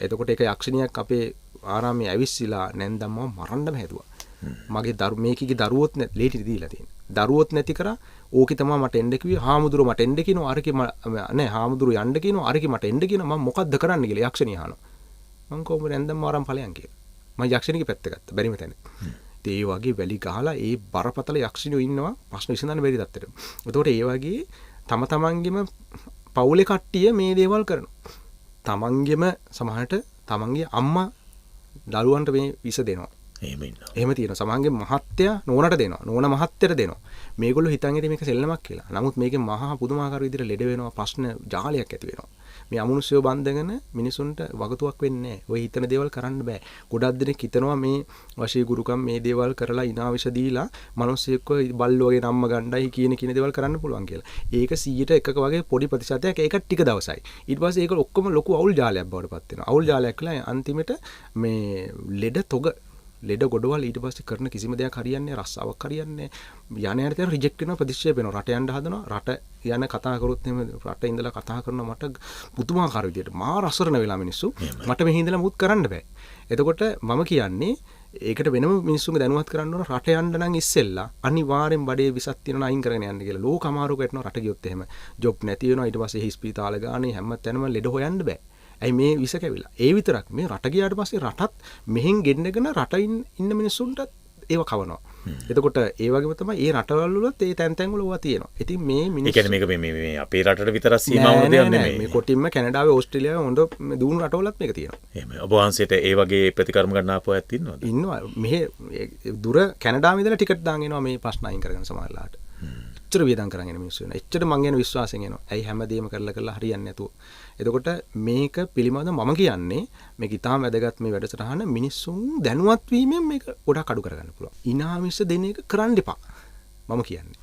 එතකොට ඒක යක්ෂණියක් අපේ ආරාමයේ ඇවිස්සিলা නැන්දම්මව මරන්නම හැදුවා. මගේ දරු මේකගේ දරුවොත් ලේටි දීලා තියෙන. දරුවොත් නැති කරා. ඕකේ තමයි මට එන්න කිව්වේ. හාමුදුරුවෝ මට එන්න කියනවා. අරකේ නෑ හාමුදුරුවෝ යන්න කියනවා. අරකේ මට එන්න කියනවා. මම මොකද්ද කරන්න කියලා යක්ෂණිය අහනවා. මං කොහොමද නැන්දම්ම අරන් ඵලයන් කියලා. මං යක්ෂණියගේ පැත්ත ගත්තා. බැරිම තැන. ඉතින් ඒ වගේ වැලි ගහලා ඒ බරපතල යක්ෂණියෝ ඉන්නවා ප්‍රශ්න විසඳන්න බැරි තත්ත්වෙට. එතකොට ඒ වගේ තම තමන්ගේම පවුලේ කට්ටිය මේ දේවල් කරනවා. තමන්ගේම සමහරට තමන්ගේ අම්මා දරුවන්ට මේ විස දෙනවා. එහෙම ඉන්නවා. එහෙම තියෙනවා. සමහරගේ මහත්තයා නෝනට දෙනවා. නෝන මහත්තයට දෙනවා. මේගොල්ලෝ හිතන් ඉතින් මේක සෙල්ලමක් කියලා. නමුත් මේකේ මහා පුදුමාකාර විදිහට ලෙඩ වෙනවා, ප්‍රශ්න ජාලයක් ඇති වෙනවා. මේ අමනුෂ්‍යව බන්ධගෙන මිනිසුන්ට වගතුවක් වෙන්නේ නැහැ. ඔය හිතන දේවල් කරන්න බෑ. ගොඩක් දෙනෙක් හිතනවා මේ වශී ගුරුකම් මේ දේවල් කරලා ඉනාවිෂ දීලා මිනිස්සෙක්ව බල්ලෝ වගේ නම්ම ගණ්ඩායි කියන කියන දේවල් කරන්න පුළුවන් කියලා. ඒක 100ට 1ක වගේ පොඩි ප්‍රතිශතයක්. ඒක ටික දවසයි. ඊට පස්සේ ඒක ඔක්කොම ලොකු අවුල් ජාලයක් බවට පත් වෙනවා. අවුල් ජාලයක් වෙලා අන්තිමට මේ ලෙඩ තොග ලෙඩ ගොඩවල් ඊට පස්සේ කරන කිසිම දෙයක් හරියන්නේ නැහැ, රස්සාවක් හරියන්නේ නැහැ. යන යන තැන රිජෙක්ට් වෙනවා, ප්‍රතික්ෂේප වෙනවා. රට යන්න හදනවා. රට යන කතා කරොත් එහෙම රට ඉඳලා කතා කරනවා මට පුදුමාකාර විදියට මාර අසරණ වෙලා මිනිස්සු. මට මෙහි ඉඳලා මුත් කරන්න බෑ. එතකොට මම කියන්නේ ඒකට වෙනම මිනිස්සුන්ගේ දැනුවත් කරන්න ඕන. රට යන්න නම් ඉස්සෙල්ලා අනිවාර්යෙන් බඩේ විසක් තියෙනවා අයින් කරගෙන යන්න කියලා. ලෝක අමාරුවක වැටෙනවා රට ගියොත් එහෙම. ජොබ් නැති වෙනවා. ඊට පස්සේ හිස්පිතාල ගානේ හැම තැනම ලෙඩ හොයන්න බෑ. ඇයි මේ විස කැවිලා. ඒ විතරක් මේ රට ගියාට පස්සේ රටත් මෙහෙන් ගෙන්නගෙන රට ඉන්න මිනිස්සුන්ටත් ඒව කවනවා. එතකොට ඒ වගේම තමයි ඒ රටවල් වලත් ඒ තැන් තැන් වල ඕවා තියෙනවා. ඉතින් මේ මිනිස්සු ඒ කියන්නේ මේක මේ මේ අපේ රටට විතරක් සීමා වුණ දෙයක් නෙමෙයි. මේ කොටින්ම කැනඩාවේ ඕස්ට්‍රේලියාවේ හොඳ දුණු රටවලත් මේක තියෙනවා. එහෙමයි. ඔබ වහන්සේට ඒ වගේ ප්‍රතිකර්ම ගන්න ආපු අයත් ඉන්නවද? ඉන්නවා. මෙහෙ දුර කැනඩාවේ ඉඳලා ටිකට් දාන් එනවා මේ ප්‍රශ්න අයින් කරගෙන සමහරලාට. එච්චර වියදම් කරන් එන මිනිස්සු වෙනවා. එච්චර මං ගැන විශ්වාසයෙන් එනවා. ඇයි හැමදේම කරලා කරලා හරියන්නේ නැතුව. එතකොට මේක පිළිබඳව මම කියන්නේ මේක ඉතාම වැදගත් මේ වැඩසටහන මිනිස්සුන් දැනුවත් වීමෙන් මේක ගොඩක් අඩු කරගන්න පුළුවන්. ඉනාවිෂ දෙන එක කරන්න එපා. මම කියන්නේ.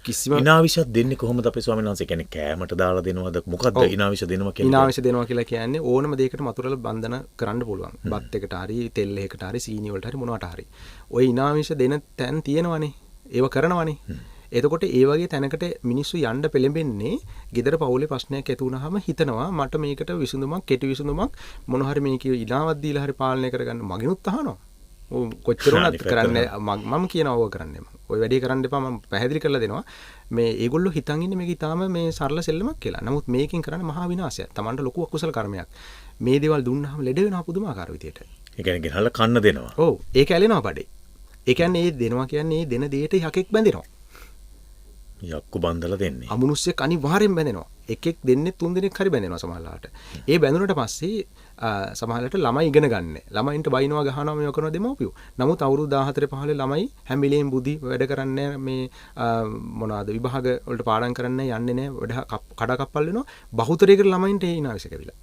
කිසිම ඉනාවිෂක් දෙන්නේ කොහොමද අපේ ස්වාමීන් වහන්සේ? කියන්නේ කෑමට දාලා දෙනවද? මොකද්ද ඉනාවිෂ දෙනවා කියන්නේ? ඉනාවිෂ දෙනවා කියලා කියන්නේ ඕනම දෙයකට මතුරලා බන්ධන කරන්න පුළුවන්. බත් එකට හරි, තෙල් එකකට හරි, සීනි වලට හරි මොනවට හරි. ඔය ඉනාවිෂ දෙන තැන් තියෙනවනේ. ඒව කරනවනේ. එතකොට ඒ වගේ තැනකට මිනිස්සු යන්න පෙළඹෙන්නේ ගෙදර පවුලේ ප්‍රශ්නයක් ඇති වුනහම හිතනවා මට මේකට විසඳුමක්, කෙටි විසඳුමක් මොන හරි මේකේ ඉලාවක් දීලා හරි පාලනය කරගන්න. මගෙනුත් අහනවා. ඔව් කොච්චර වුණත් කරන්නේ මම කියනවා ඕක කරන්නේ මම. ඔය වැඩේ කරන්න එපා මම පැහැදිලි කරලා දෙනවා. මේ ඒගොල්ලෝ හිතන් ඉන්නේ මේක ඉතාම මේ සරල සෙල්ලමක් කියලා. නමුත් මේකෙන් කරන්නේ මහා විනාශයක්. Tamanට ලොකු අකුසල කර්මයක්. මේ දේවල් දුන්නාම ලෙඩ වෙනවා පුදුමාකාර විදියට. ඒ කියන්නේ ගෙනහලා කන්න දෙනවා. ඔව් ඒක ඇලෙනවා බඩේ. ඒ කියන්නේ ඒ දෙනවා කියන්නේ ඒ දෙන දෙයට යකෙක් බැඳෙනවා. යක්කු බන්දලා දෙන්නේ. අමනුෂ්‍යෙක් අනිවාර්යෙන් බැඳෙනවා. එකෙක් දෙන්නේ තුන් දෙනෙක් හරි බැඳෙනවා සමහරලාට. ඒ බැඳුනට පස්සේ සමහරලාට ළමයි ඉගෙන ගන්න. ළමයින්ට බයිනවා ගහනවා මේව කරනවා දෙමව්පියෝ. නමුත් අවුරුදු 14 15 ළමයි හැම වෙලේම බුද්ධි වැඩ කරන්නේ මේ මොනවාද විභාග වලට පාඩම් කරන්නේ යන්නේ නැහැ. වැඩ කඩ කප්පල් වෙනවා. බහුතරයකට ළමයින්ට ඒ ඉනාවිෂ කැවිලා.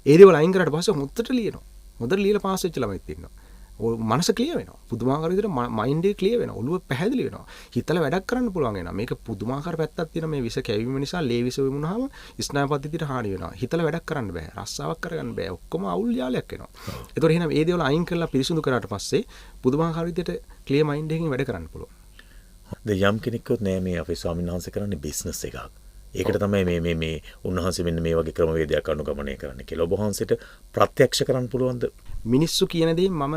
ඒ දේවල් අයින් කරාට පස්සේ හොඳට ලියනවා. හොඳට ලියලා පාස් වෙච්ච ළමයිත් ඉන්නවා. මනස ක්ලියර් වෙනවා. පුදුමාකාර විදිහට මයින්ඩ් එක ක්ලියර් වෙනවා. ඔළුව පැහැදිලි වෙනවා. හිතලා වැඩක් කරන්න පුළුවන් වෙනවා. මේක පුදුමාකාර පැත්තක් තියෙනවා. මේ විස කැවීම නිසා ලේ විස වුණාම ස්නායු පද්ධතියට හානි වෙනවා. හිතලා වැඩක් කරන්න බෑ. රස්සාවක් කරගන්න බෑ. ඔක්කොම අවුල් යාලයක් වෙනවා. ඒතකොට එහෙනම් මේ දේවල් අයින් කරලා පිරිසිදු කරාට පස්සේ පුදුමාකාර විදිහට ක්ලියර් මයින්ඩ් එකකින් වැඩ කරන්න පුළුවන්. දැන් යම් කෙනෙක් කිව්වොත් නෑ මේ අපේ ස්වාමීන් වහන්සේ කරන්නේ බිස්නස් එකක්. ඒකට තමයි මේ මේ මේ උන්වහන්සේ මෙන්න මේ වගේ ක්‍රමවේදයක් අනුගමනය කරන්න කියලා. ඔබ වහන්සේට ප්‍රත්‍යක්ෂ කරන්න පුළුවන්ද? මිනිස්සු කියන දේ මම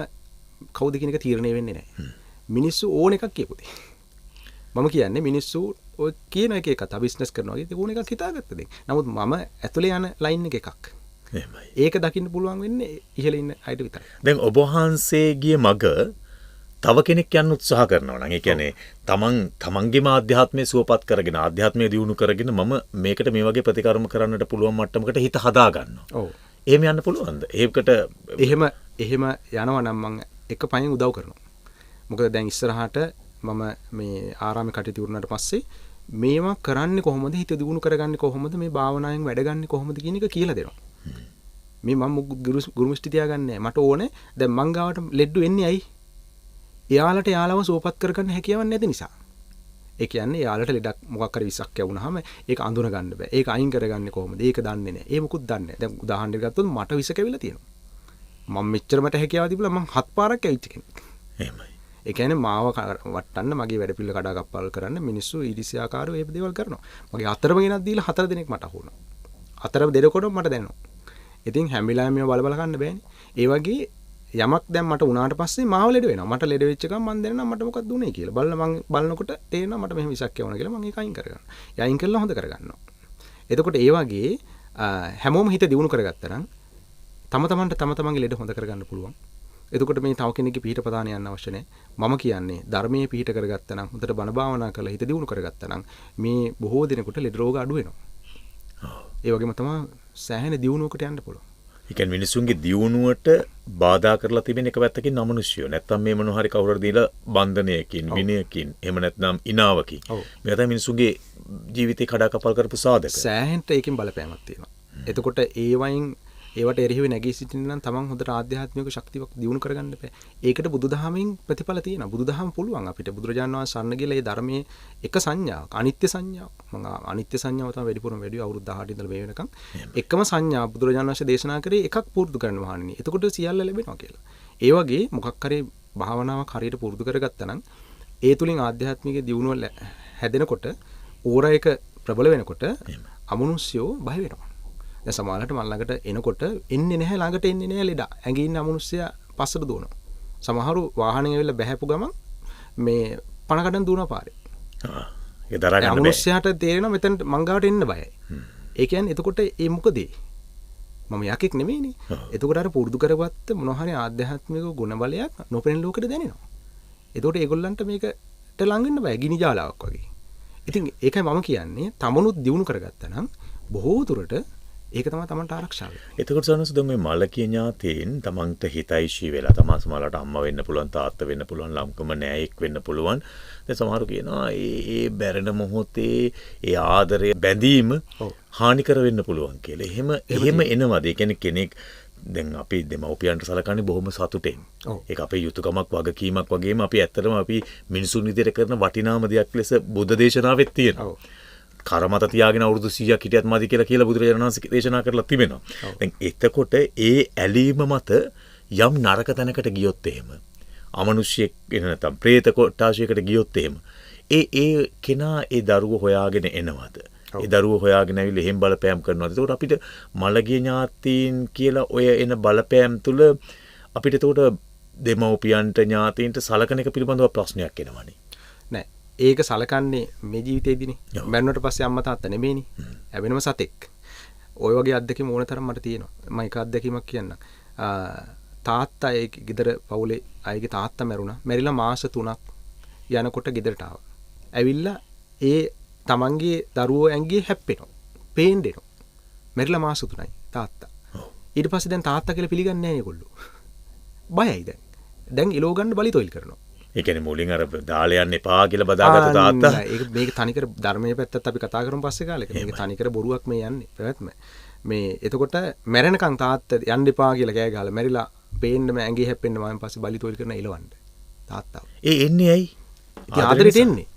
කවුද කියන එක තීරණය වෙන්නේ නැහැ. මිනිස්සු ඕන එකක් කියපු දේ. මම කියන්නේ මිනිස්සු ඔය කියන එක එක කතා බිස්නස් කරනවා වගේ ඕන එකක් හිතාගත්ත දේ. නමුත් මම ඇතුලේ යන ලයින් එක එකක්. එහෙමයි. ඒක දකින්න පුළුවන් වෙන්නේ ඉහළ ඉන්න අයට විතරයි. දැන් ඔබ වහන්සේ ගිය මග තව කෙනෙක් යන්න උත්සාහ කරනවා නම්, ඒ කියන්නේ තමන්ගේම ආධ්‍යාත්මය සුවපත් කරගෙන ආධ්‍යාත්මය දියුණු කරගෙන මම මේකට මේ වගේ ප්‍රතිකර්ම කරන්නට පුළුවන් මට්ටමකට හිත හදා ගන්නවා. ඔව්. එහෙම යන්න පුළුවන්ද? ඒකට එහෙම යනවා නම් මං එක පයින් උදව් කරනවා. මොකද දැන් ඉස්සරහට මම මේ ආරාමේ කටයුතු වුණාට පස්සේ මේවා කරන්නේ කොහොමද, හිත දියුණු කරගන්නේ කොහොමද, මේ භාවනාවෙන් වැඩ ගන්නේ කොහොමද කියන එක කියලා දෙනවා. මේ මම ගුරු මුෂ්ටි තියාගන්නේ නැහැ. මට ඕනේ දැන් මං ගාවට ලෙඩ්ඩු එන්නේ ඇයි? එයාලට එයාලව සුවපත් කරගන්න හැකියාවක් නැති නිසා. ඒ කියන්නේ එයාලට ලෙඩක් මොකක් හරි විසක් යවුනහම ඒක අඳුන ගන්න බෑ. ඒක අයින් කරගන්නේ කොහොමද? ඒක දන්නේ නැහැ. ඒ මොකුත් දන්නේ නැහැ. දැන් උදාහරණයක් ගත්තොත් මට විස කැවිලා තියෙනවා. මම මෙච්චර මට හැකියාව තිබුණා, මං 7 පාරක් ඇවිච්ච කෙනෙක්. එහෙමයි. ඒ කියන්නේ මාව වට්ටන්න, මගේ වැඩ පිළිවෙල කඩාකප්පල් කරන්න මිනිස්සු ඊර්ෂ්‍යාකාරව ඒ දේවල් කරනවා. මගේ හතරම ගෙනත් දීලා 4 දෙනෙක් මට අහු වුණා. 4 දෙනකොටම මට දැනෙනවා. ඉතින් හැම වෙලාවෙම මේව බල බල කන්න බෑනේ. ඒ වගේ යමක් දැන් මට වුණාට පස්සේ මාව ලෙඩ වෙනවා. මට ලෙඩ වෙච්ච ගමන් මං දැනනවා මට මොකක්ද උනේ කියලා. බලලා මං බලනකොට තේරෙනවා මට මෙහෙම විසක් යවුණා කියලා. මං ඒක අයින් කරගන්නවා. ඒ අයින් කරලා හොඳ කරගන්නවා. එතකොට ඒ වගේ හැමෝම හිත දියුණු කරගත්තා නම් තම තමන්ට තම තමන්ගේ ලෙඩ හොඳ කරගන්න පුළුවන්. එතකොට මේ තව කෙනෙක්ගේ පිහිට පතාන යන්න අවශ්‍ය නැහැ. මම කියන්නේ ධර්මයේ පිහිට කරගත්තා නම්, හොඳට බණ භාවනා කරලා හිත දියුණු කරගත්තා නම් මේ බොහෝ දෙනෙකුට ලෙඩ රෝග අඩු වෙනවා. ඒ වගේම තමයි සෑහෙන දියුණුවකට යන්න පුළුවන්. ඒ කියන්නේ මිනිසුන්ගේ දියුණුවට බාධා කරලා තිබෙන එක පැත්තකින් අමනුෂ්‍යයෝ. නැත්තම් මේ මොන හරි කවුරු හරි දීලා බන්ධනයකින්, විනයකින්, එහෙම නැත්නම් ඉනාවකින්. මේ තමයි මිනිසුන්ගේ ජීවිතේ කඩාකප්පල් කරපු සාධක. සෑහෙන්න ඒකෙන් බලපෑමක් තියෙනවා. එතකොට ඒ වයින් ඒවට එරෙහිව නැගී සිටින්න නම් තමන් හොඳට ආධ්‍යාත්මික ශක්තියක් දියුණු කරගන්න බෑ. ඒකට බුදුදහමෙන් ප්‍රතිඵල තියෙනවා. බුදුදහම පුළුවන් අපිට. බුදුරජාණන් වහන්සේ සරණ ගිහලා ඒ ධර්මයේ එක සංඥාවක්, අනිත්‍ය සංඥාව. මම අනිත්‍ය සංඥාව තමයි වැඩිපුරම වැඩි අවුරුදු 18 ඉඳලා මේ වෙනකන්. එකම සංඥාව බුදුරජාණන් වහන්සේ දේශනා කරේ එකක් පුරුදු කරන්න මහණෙනි. එතකොට සියල්ල ලැබෙනවා කියලා. ඒ වගේ මොකක් හරි භාවනාවක් හරියට පුරුදු කරගත්තා නම් ඒ තුලින් ආධ්‍යාත්මික දියුණුව හැදෙනකොට, ඕරා එක ප්‍රබල වෙනකොට අමනුෂ්‍යෝ බය වෙනවා. දැන් සමහරවිට මං ළඟට එනකොට එන්නේ නැහැ, ළඟට එන්නේ නැහැ ලෙඩා. ඇඟේ ඉන්න අමනුෂ්‍යයා පස්සට දුවනවා. සමහරු වාහනෙන් ඇවිල්ලා බැහැපු ගමන් මේ පණ කඩන් දුවනවා පාරේ. ඒක දරා ගන්න බෑ. අමනුෂ්‍යයාට තේරෙනවා මෙතනට මං ගාවට එන්න බයයි. ඒ කියන්නේ එතකොට ඒ මොකද? මම යකෙක් නෙමෙයිනේ. එතකොට අර පුරුදු කරගත්ත මොන හරි ආධ්‍යාත්මික ගුණ බලයක් නොපෙනෙන ලෝකෙට දැනෙනවා. එතකොට ඒගොල්ලන්ට මේකට ලං වෙන්න බය, ගිනි ජාලාවක් වගේ. ඉතින් ඒකයි මම කියන්නේ තමනුත් දියුණු කරගත්තා නම් බොහෝ දුරට ඒක තමයි තමන්ට ආරක්ෂා වෙන්නේ. එතකොට සනස දැන් මේ මලකිය ඥාතීන් තමන්ට හිතයිෂී වෙලා තමන් සමහරලාට අම්මා වෙන්න පුළුවන්, තාත්තා වෙන්න පුළුවන්, ලම්කම නෑයෙක් වෙන්න පුළුවන්. දැන් සමහරු කියනවා ඒ බැරෙන මොහොතේ ඒ ආදරය බැඳීම හානි කර වෙන්න පුළුවන් කියලා. එහෙම එනවද? ඒ කියන්නේ කෙනෙක් දැන් අපි දෙමව්පියන්ට සලකන්නේ බොහොම සතුටෙන්. ඒක අපේ යුතුයකමක් වගකීමක් වගේම අපි ඇත්තටම අපි මිනිසුන් විදිහට කරන වටිනාම දෙයක් ලෙස බුද්ධ දේශනාවෙත් තියෙනවා. කර මත තියාගෙන අවුරුදු 100ක් හිටියත් මදි කියලා බුදුරජාණන් වහන්සේ දේශනා කරලා තිබෙනවා. දැන් එතකොට ඒ ඇලීම මත යම් නරක තැනකට ගියොත් එහෙම, අමනුෂ්‍යෙක් එන නැත්නම් ප්‍රේත කොටාශයකට ගියොත් එහෙම, ඒ කෙනා ඒ දරුව හොයාගෙන එනවද? ඒ දරුව හොයාගෙන ඇවිල්ලා එහෙම බලපෑම් කරනවද? එතකොට අපිට මළගිය ඥාතීන් කියලා ඔය එන බලපෑම් තුල අපිට එතකොට දෙමව්පියන්ට ඥාතීන්ට සලකන එක පිළිබඳව ප්‍රශ්නයක් එනවනේ. නෑ. ඒක සලකන්නේ මේ ජීවිතේදීනේ. මැරුණට පස්සේ අම්මා තාත්තා නෙමෙයිනේ. වෙනම සතෙක්. ඔය වගේ අත්දැකීම් ඕන තරම් මට තියෙනවා. මම එක අත්දැකීමක් කියන්නම්. තාත්තා ඒ ගෙදර පවුලේ අයගේ තාත්තා මැරුණා. මැරිලා මාස 3ක් යනකොට ගෙදරට ආවා. ඇවිල්ලා ඒ තමන්ගේ දරුවෝ ඇඟේ හැප්පෙනවා. පේන්න එනවා. මැරිලා මාස 3යි තාත්තා. ඊට පස්සේ දැන් තාත්තා කියලා පිළිගන්නේ නැහැ ඒගොල්ලෝ. බයයි දැන්. දැන් එලෝ ගන්න බලි තොইল කරනවා. ඒ කියන්නේ මුලින් අර දාලා යන්න එපා කියලා බදාගත්ත තාත්තා. ඒක මේක තනිකර ධර්මයේ පැත්තත් අපි කතා කරමු පස්සේ කාලෙක. මේක තනිකර බොරුවක් මේ යන්නේ පැවැත්ම. මේ එතකොට මැරෙනකන් තාත්තා යන්න එපා කියලා කෑ ගහලා මැරිලා පේන්නම ඇඟේ හැප්පෙන්න මම පස්සේ බලි තොইল කරන එලවන්න තාත්තාව. ඒ එන්නේ ඇයි? ඉතින් ආදරෙට එන්නේ.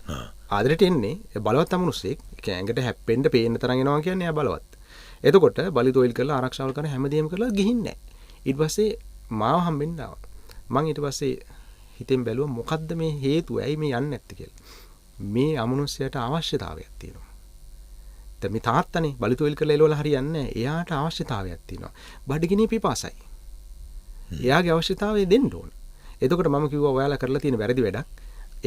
ආදරෙට එන්නේ බලවත් අමනුෂ්‍යෙක්. ඒ කියන්නේ ඇඟට හැප්පෙන්න පේන්න තරම් එනවා කියන්නේ එයා බලවත්. එතකොට බලි තොইল කරලා ආරක්ෂාවල් කරන හැමදේම කරලා ගිහින් නැහැ. ඊට පස්සේ මාව හම්බෙන්න ආවා. මං ඊට පස්සේ හිතෙන් බැලුවා මොකද්ද මේ හේතුව, ඇයි මේ යන්නේ නැත්තේ කියලා. මේ අමනුෂ්‍යයට අවශ්‍යතාවයක් තියෙනවා. දැන් මේ තාත්තනේ බලි තොইল කරලා එලවලා හරියන්නේ නැහැ. එයාට අවශ්‍යතාවයක් තියෙනවා. බඩගිනි පිපාසයි. එයාගේ අවශ්‍යතාවය දෙන්න ඕන. එතකොට මම කිව්වා ඔයාලා කරලා තියෙන වැරදි වැඩක්.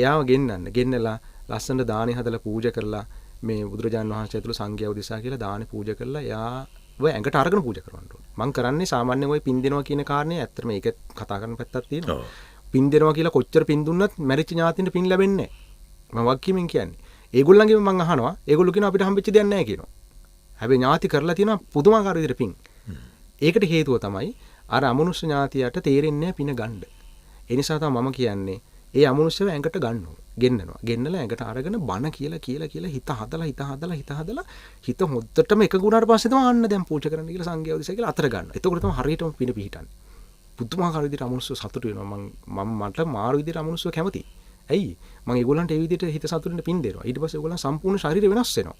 එයාව ගෙන්නන්න. ගෙන්නලා ලස්සනට දානි හදලා පූජා කරලා මේ බුදුරජාන් වහන්සේ ඇතුළු සංඝයා උදෙසා කියලා දානි පූජා කරලා එයාව ඇඟට අරගෙන පූජා කරවන්න ඕන. මං කරන්නේ සාමාන්‍යයෙන් ඔය පින් දෙනවා කියන කාරණේ ඇත්තටම ඒක කතා කරන පැත්තක් තියෙනවා. පින් දෙනවා කියලා කොච්චර පින් දුන්නත් මැරිච්ච ඥාතින්ට පින් ලැබෙන්නේ නැහැ. මම වගකීමෙන් කියන්නේ. ඒගොල්ලන්ගෙම මං අහනවා. ඒගොල්ලෝ කියනවා අපිට හම්බෙච්ච දෙයක් නැහැ කියනවා. හැබැයි ඥාති කරලා තියෙනවා පුදුමාකාර විදිහට පින්. ඒකට හේතුව තමයි අර අමනුෂ්‍ය ඥාතියට තේරෙන්නේ නැහැ පින ගන්න. ඒ නිසා තමයි මම කියන්නේ ඒ අමනුෂ්‍යව ඇඟට ගන්න ඕන. ගෙන්නනවා. ගෙන්නලා ඇඟට අරගෙන බන කියලා කියලා කියලා හිත හදලා හිත හදලා හිත හදලා හිත හොද්දටම එකඟ වුණාට පස්සේ තමයි අන්න දැන් පූජා කරන්න කියලා සංඝයා උදෙසා කියලා අතර ගන්නවා. එතකොට තමයි හරියටම පින පිහිටන්නේ. පුදුමාකාර විදිහට අමනුෂ්‍යව සතුටු වෙනවා. මම මට මාරු විදිහට අමනුෂ්‍යව කැමතියි. ඇයි? මං ඒගොල්ලන්ට ඒ විදිහට හිත සතුටු වෙන්න පින් දෙනවා. ඊට පස්සේ ඒගොල්ලන් සම්පූර්ණ ශරීරය වෙනස් වෙනවා.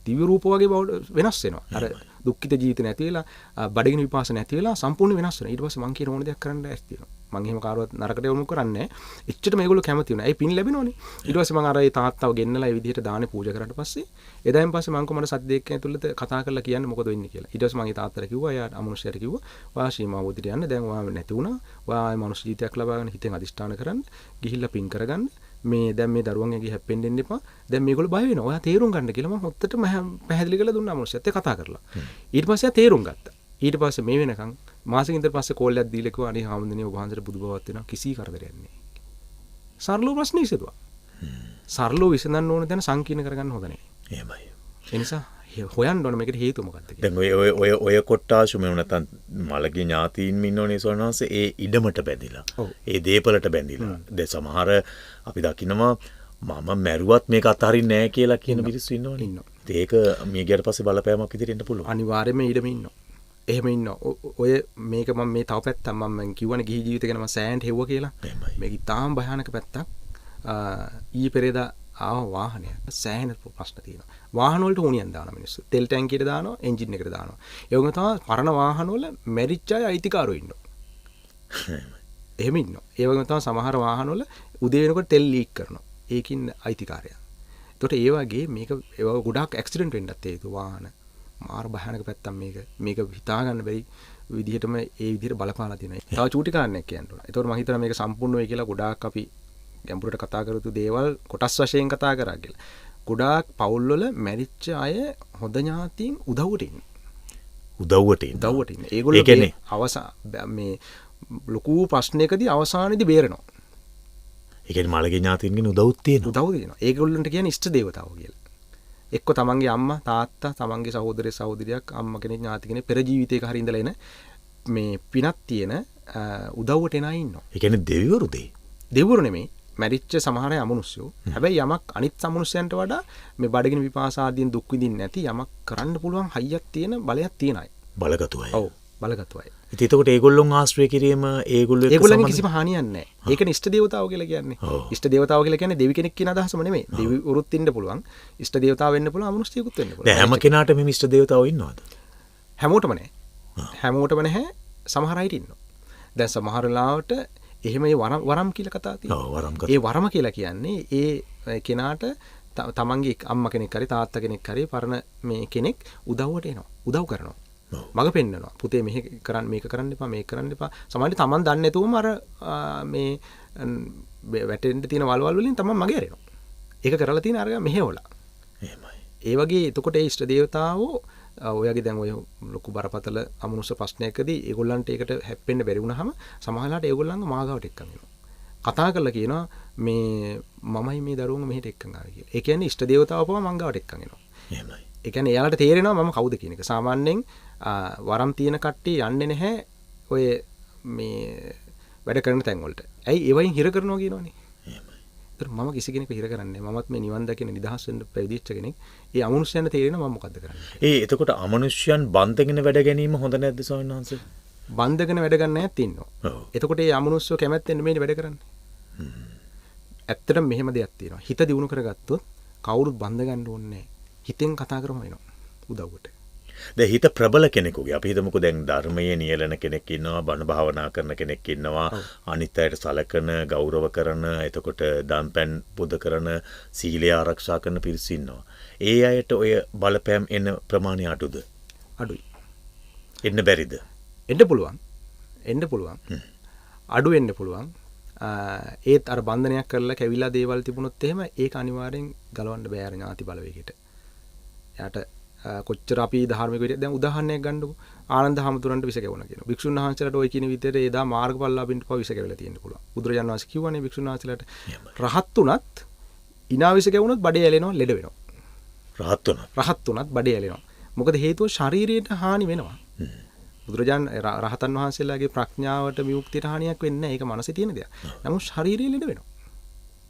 දිව්‍ය රූප වගේ බවට වෙනස් වෙනවා. අර දුක්ඛිත ජීවිත නැති වෙලා, බඩගිනි විපාස නැති වෙලා සම්පූර්ණ වෙනස් වෙනවා. ඊට පස්සේ මං කියන ඕන දෙයක් කරන්න ඇස් තියෙනවා. මං එහෙම කාරවත් නරකට යොමු කරන්නේ නැහැ. එච්චරම මේගොල්ලෝ කැමති වුණා. ඒ පින් ලැබෙනවනේ. ඊට පස්සේ මං අර ඒ තාත්තව ගෙන්නලා ඒ විදිහට දානේ පූජා කරාට පස්සේ එදායින් පස්සේ මං කොහමද සත් දෙකක් ඇතුළත කතා කරලා කියන්නේ මොකද වෙන්නේ කියලා. ඊට පස්සේ මං ඒ තාත්තට කිව්වා, එයා අමනුෂ්‍යයට කිව්වා, ඔයා ශ්‍රීමා බෝධියට යන්න. දැන් ඔයා නැති වුණා. ඔයා ආයේ මනුෂ්‍ය ජීවිතයක් ලබාගෙන හිතෙන් අදිෂ්ඨාන කරන්න. ගිහිල්ලා පින් කරගන්න. මේ දැන් මේ දරුවන් ඇඟේ හැප්පෙන්න දෙන්න එපා. දැන් මේගොල්ලෝ බය වෙනවා. ඔයා තේරුම් ගන්න කියලා මං හොත්තටම පැහැදිලි කරලා දුන්නා අමනුෂ්‍යයත් එක්ක කතා කරලා. ඊට පස්සේ එයා තේරුම් ගත්තා. ඊට පස්සේ මේ වෙනකන් මාසෙකින් ඉඳලා පස්සේ කෝල් එකක් දීලා කිව්වා අනේ හාමුදුරනේ ඔබ වහන්සේට බුදු බවක් වෙනවා කිසි කරදරයක් නෑ. සරලව ප්‍රශ්න විසඳුවා. සරලව විසඳන්න ඕන තැන සංකීර්ණ කරගන්න හොඳ නෑ. එහෙමයි. ඒ නිසා හොයන්න ඕන මේකට හේතුව මොකක්ද කියලා. දැන් ඔය ඔය ඔය ඔය කොට්ටාශු මෙව නැත්තම් මළගිය ඥාතීන් ඉන්නෝනේ ස්වාමීන් වහන්සේ ඒ ඉඩමට බැඳිලා. ඒ දේපලට බැඳිලා. දැන් සමහර අපි දකිනවා මම මැරුවත් මේක අතහරින්නේ නෑ කියලා කියන මිනිස්සු ඉන්නෝනේ. ඉන්නවා. ඒක මිය ගියට පස්සේ බලපෑමක් විදිහට එන්න පුළුවන්. අනිවාර්යයෙන්ම ඉඩම ඉන්නවා. එහෙම ඉන්නවා. ඔය මේක මම මේ තව පැත්තක් මම කිව්වනේ ගිහි ජීවිත ගැන මම සෑහෙන්න හෙව්වා කියලා. මේක ඉතාම භයානක පැත්තක්. ඊයේ පෙරේදා ආව වාහනයක්. සෑහෙන ප්‍රශ්න තියෙනවා. වාහන වලට හුණියන් දානවා මිනිස්සු. තෙල් ටැංකියට දානවා, එන්ජින් එකට දානවා. ඒ වගේම තමයි පරණ වාහන වල මැරිච්ච අය අයිතිකාරයෝ ඉන්නවා. එහෙම ඉන්නවා. ඒ වගේම තමයි සමහර වාහන වල උදේ වෙනකොට තෙල් ලීක් කරනවා. ඒකින් අයිතිකාරයා. එතකොට ඒ වගේ මේක ඒවා ගොඩාක් ඇක්සිඩන්ට් වෙන්නත් හේතු වාහන. මාර භයානක පැත්තක් මේක. මේක හිතා ගන්න බැරි විදිහටම ඒ විදිහට බලපාලා තියෙනවා. තව චූටි කාරණයක් කියන්න ඕන. ඒතකොට මම හිතනවා මේක සම්පූර්ණ වෙයි කියලා ගොඩාක් අපි ගැඹුරට කතා කරපු දේවල් කොටස් වශයෙන් කතා කරා කියලා. ගොඩාක් පවුල් වල මැරිච්ච අය හොඳ ඥාතීන් උදව්වට ඉන්නේ. උදව්වට ඉන්නේ. උදව්වට ඉන්නේ. ඒගොල්ලෝ මේ අවසා මේ ලොකු ප්‍රශ්නයකදී අවසානයේදී බේරෙනවා. ඒ කියන්නේ මළගිය ඥාතීන්ගෙන් උදව්ත් තියෙනවා. උදව් තියෙනවා. ඒගොල්ලන්ට කියන්නේ ඉෂ්ට දේවතාවෝ කියලා. එක්ක තමන්ගේ අම්මා තාත්තා තමන්ගේ සහෝදරයෙක් සහෝදරියක් අම්මා කෙනෙක් ඥාති කෙනෙක් පෙර ජීවිතයක හරි ඉඳලා එන මේ පිනක් තියෙන උදව්වට එන අය ඉන්නවා. ඒ කියන්නේ දෙවිවරු දෙවිවරු නෙමෙයි. මැරිච්ච සමහර අය අමනුෂ්‍යෝ. හැබැයි යමක් අනිත් අමනුෂ්‍යයන්ට වඩා මේ බඩගිනි විපාස ආදීන් දුක් විඳින්න නැති යමක් කරන්න පුළුවන් හයියක් තියෙන බලයක් තියෙන අය. බලගතු අය. ඔව් බලගතු අය. ඉතින් එතකොට ඒගොල්ලොන් ආශ්‍රය කිරීම ඒගොල්ලෝ එක්ක ඒගොල්ලන්ගේ කිසිම හානියක් නැහැ. ඒකනේ ඉෂ්ට දේවතාවෝ කියලා කියන්නේ. ඉෂ්ට දේවතාවෝ කියලා කියන්නේ දෙවි කෙනෙක් කියන අදහසම නෙමෙයි. දෙවිවරුත් ඉන්න පුළුවන්. ඉෂ්ට දේවතාව වෙන්න පුළුවන්, අමනුෂ්‍යයෙකුත් වෙන්න පුළුවන්. දැන් හැම කෙනාටම මේ ඉෂ්ට දේවතාවෝ ඉන්නවද? හැමෝටම නෑ. හැමෝටම නැහැ. සමහර අයට ඉන්නවා. දැන් සමහර වෙලාවට එහෙම ඒ වරම් කියලා කතා තියෙනවා. ඔව් වරම් කතා. ඒ වරම කියලා කියන්නේ ඒ කෙනාට තමන්ගේ අම්මා කෙනෙක් හරි තාත්තා කෙනෙක් හරි පරණ මේ කෙනෙක් උදව්වට එනවා. උදව් කරනවා. මඟ පෙන්නනවා. පුතේ මෙහෙ කරන්න මේක කරන්න එපා මේක කරන්න එපා. සමහරවිට තමන් දන්නේ නැතුවම අර මේ වැටෙන්න තියෙන වලවල් වලින් තමන් මග ඇරෙනවා. ඒක කරලා තියෙන අර මෙහෙවලා. එහෙමයි. ඒ වගේ එතකොට ඒ ඉෂ්ට දේවතාවෝ ඔයගේ දැන් ඔය ලොකු බරපතල අමනුෂ්‍ය ප්‍රශ්නයකදී ඒගොල්ලන්ට ඒකට හැප්පෙන්න බැරි වුණාම සමහරවිට ඒගොල්ලන්ව මාගාවට එක්කන් එනවා. කතා කරලා කියනවා මේ මමයි මේ දරුවන්ව මෙහෙට එක්කන් ආවේ කියලා. ඒ කියන්නේ ඉෂ්ට දේවතාව පවා මං ගාවට එක්කන් එනවා. එහෙමයි. ඒ කියන්නේ එයාලට තේරෙනවා මම කවුද කියන එක. සාමාන්‍යයෙන් වරම් තියෙන කට්ටිය යන්නේ නැහැ ඔය මේ වැඩ කරන තැන් වලට. ඇයි ඒ වයින් හිර කරනවා කියනවනේ. එහෙමයි. ඒතර මම කිසි කෙනෙක්ව හිර කරන්නේ නැහැ. මමත් මේ නිවන් දකින නිදහස් වෙන්න පැවිදිච්ච කෙනෙක්. ඒ අමනුෂ්‍යයන්ට තේරෙනවා මම මොකද්ද කරන්නේ. ඒ එතකොට අමනුෂ්‍යයන් බන්ධගෙන වැඩ ගැනීම හොඳ නැද්ද ස්වාමීන් වහන්සේ? බන්ධගෙන වැඩ ගන්න අයත් ඉන්නවා. එතකොට ඒ අමනුෂ්‍යෝ කැමැත්තෙන් නෙමෙයි වැඩ කරන්නේ. ඇත්තටම මෙහෙම දෙයක් තියෙනවා. හිත දියුණු කරගත්තොත් කවුරුත් බන්ධ ගන්න ඕනේ නැහැ. හිතෙන් කතා කරම වෙනවා උදව්වට. දැන් හිත ප්‍රබල කෙනෙකුගේ අපි හිතමුකෝ දැන් ධර්මයේ නියැලෙන කෙනෙක් ඉන්නවා, බණ භාවනා කරන කෙනෙක් ඉන්නවා, අනිත් අයට සලකන, ගෞරව කරන, එතකොට දන්පැන් පුද කරන, සීලය ආරක්ෂා කරන පිරිස ඉන්නවා. ඒ අයට ඔය බලපෑම් එන ප්‍රමාණය අඩුද? අඩුයි. එන්න බැරිද? එන්න පුළුවන්. එන්න පුළුවන්. අඩු වෙන්න පුළුවන්. ඒත් අර බන්ධනයක් කරලා කැවිලා දේවල් තිබුණොත් එහෙම ඒක අනිවාර්යෙන් ගලවන්න බෑ අර ඥාති බලවේගයට. එයාට කොච්චර අපි ධාර්මික විදියට දැන් උදාහරණයක් ගන්නකො. ආනන්ද හාමුදුරන්ට විස කැවුණා කියනවා. භික්ෂුන් වහන්සේලාට ඔය කියන විදියට එදා මාර්ගඵලලාභින්ට පව විස කැවිලා තියෙන්න පුළුවන්. බුදුරජාණන් වහන්සේ කිව්වනේ භික්ෂුන් වහන්සේලාට රහත් වුණත් ඉනා විස කැවුණොත් බඩේ ඇලෙනවා, ලෙඩ වෙනවා. රහත් වුණත් බඩේ ඇලෙනවා. මොකද හේතුව ශරීරයට හානි වෙනවා. බුදුරජාණන් රහතන් වහන්සේලාගේ ප්‍රඥාවට විමුක්තියට හානියක් වෙන්නේ නැහැ. ඒක මනසේ තියෙන දෙයක්. නමුත් ශරීරය ලෙඩ වෙනවා.